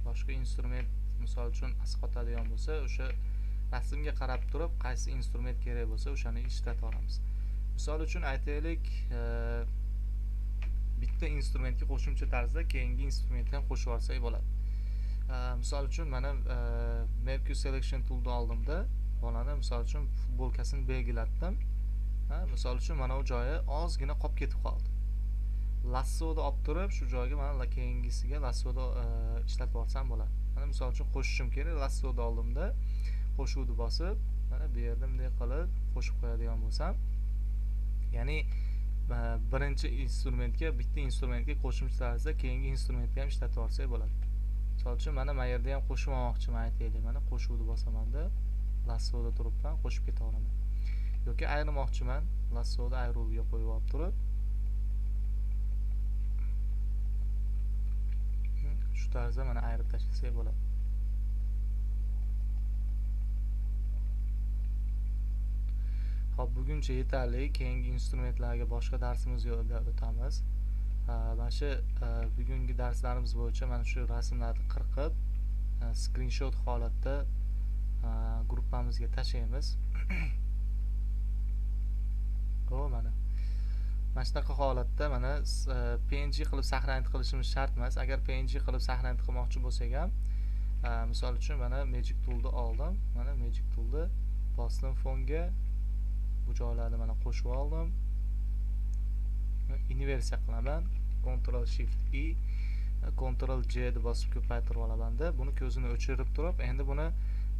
boshqa instrument misol uchun asqotadigan bo'lsa, o'sha rasmga qarab turib qaysi instrument kerak bo'lsa o'shani ishlata olamiz. Misol uchun aytaylik, bitta instrumentga qo'shimcha tarzda keyingi instrumentni ham qo'shib olsak bo'ladi. Misol uchun mana Mercury Selection toolni oldimda bolani misol uchun futbolkasini belgilatdim. Misol uchun mana u joyi ozgina qolib ketib qoldi. Lassoni olib turib shu joyga mana keyingisiga lassoni ishlatib olsam bo'ladi. Mana misol uchun qo'shishim kerak, lassoni oldimda qo'shuvni bosib, mana bu yerda bunday qilib qo'shib qo'yadigan bo'lsam, ya'ni birinchi instrumentga, bitta instrumentga qo'shimcha tarzda keyingi instrumentni ham ishlatib olsak bo'ladi. Misol uchun mana bu yerda ham qo'shib olmoqchiman aytaylik. Mana qo'shuvni bosamanda lassoda turibman, qo'shib keta olaman. Yoki ayirmoqchiman, lassoni ayiruvga qo'yib olib turib shu tarzda mana ayirib tashlasak bo'ladi. Xo'p, buguncha yetarli. Keyingi instrumentlarga boshqa darsimizda o'tamiz. Mana shu bugungi darslarimiz bo'yicha mana shu rasmlarni qirqib, screenshot holatda gruppamizga tashlaymiz. Xo'p, mana shunaqa holatda mana PNG qilib saqlanib qilishimiz shart emas. Agar PNG qilib saqlanib qilmoqchi bo'lsak ham, misol uchun mana Magic Toolni oldim. Mana Magic Toolni bosdim fonga. Bu joylarni mana qo'shib oldim. Inversiya qilaman. Ctrl Shift I, Ctrl J deb bosib ko'paytirib olamanda, buni ko'zini o'chirib turib, endi buni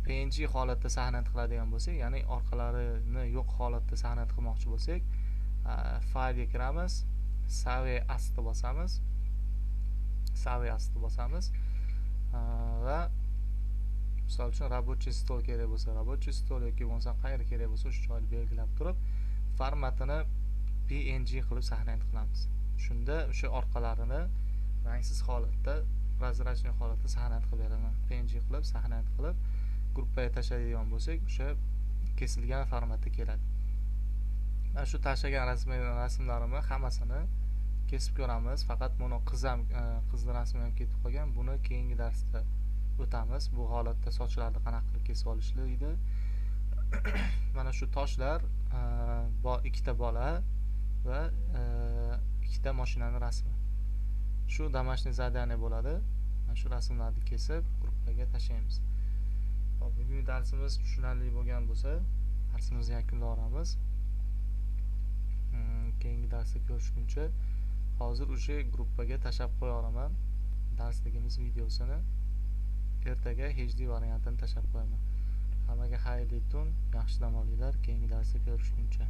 PNG holatda saqlanib qiladigan bo'lsak, ya'ni orqalarini yo'q holatda saqlanib qilmoqchi bo'lsak, faylga kiramiz, Save as deb bosamiz. Save as deb bosamiz va misol uchun рабочий stol kerak bo'lsa, рабочий stol yoki bo'lmasa qayerga kerak bo'lsa o'sha joyni belgilab turib, formatini PNG qilib saqlanib qilamiz. Shunda o'sha orqalarini rangsiz holatda, прозрачный holatda saqlanib qilib beraman. PNG qilib saqlanib qilib gruppaga tashlaydigan bo'lsak, o'sha kesilgan formatda keladi. Mana shu tashlagan rasmlarimni hammasini kesib ko'ramiz. Faqat buni qiz ham, qizni rasmi ham ketib qolgan. Buni keyingi darsda o'tamiz. Bu holatda sochlarni qanaqa qilib kesib olishligini. Mana shu toshlar, ikkita bola va ikkita mashinani rasmi. Shu домашний задание bo'ladi. Mana shu rasmlarni kesib gruppaga tashlaymiz. Xo'p, bugungi darsimiz tushunarli bo'lgan bo'lsa, darsimizni yakunlaymiz. Keyingi darsda ko'rishguncha hozir o'sha gruppaga tashlab qo'ya olaman darsligimiz videosini. Ertaga HD variantini tashlab qo'yaman. Hammaga xayrli tun, yaxshi dam olinglar. Keyingi darsda ko'rishguncha.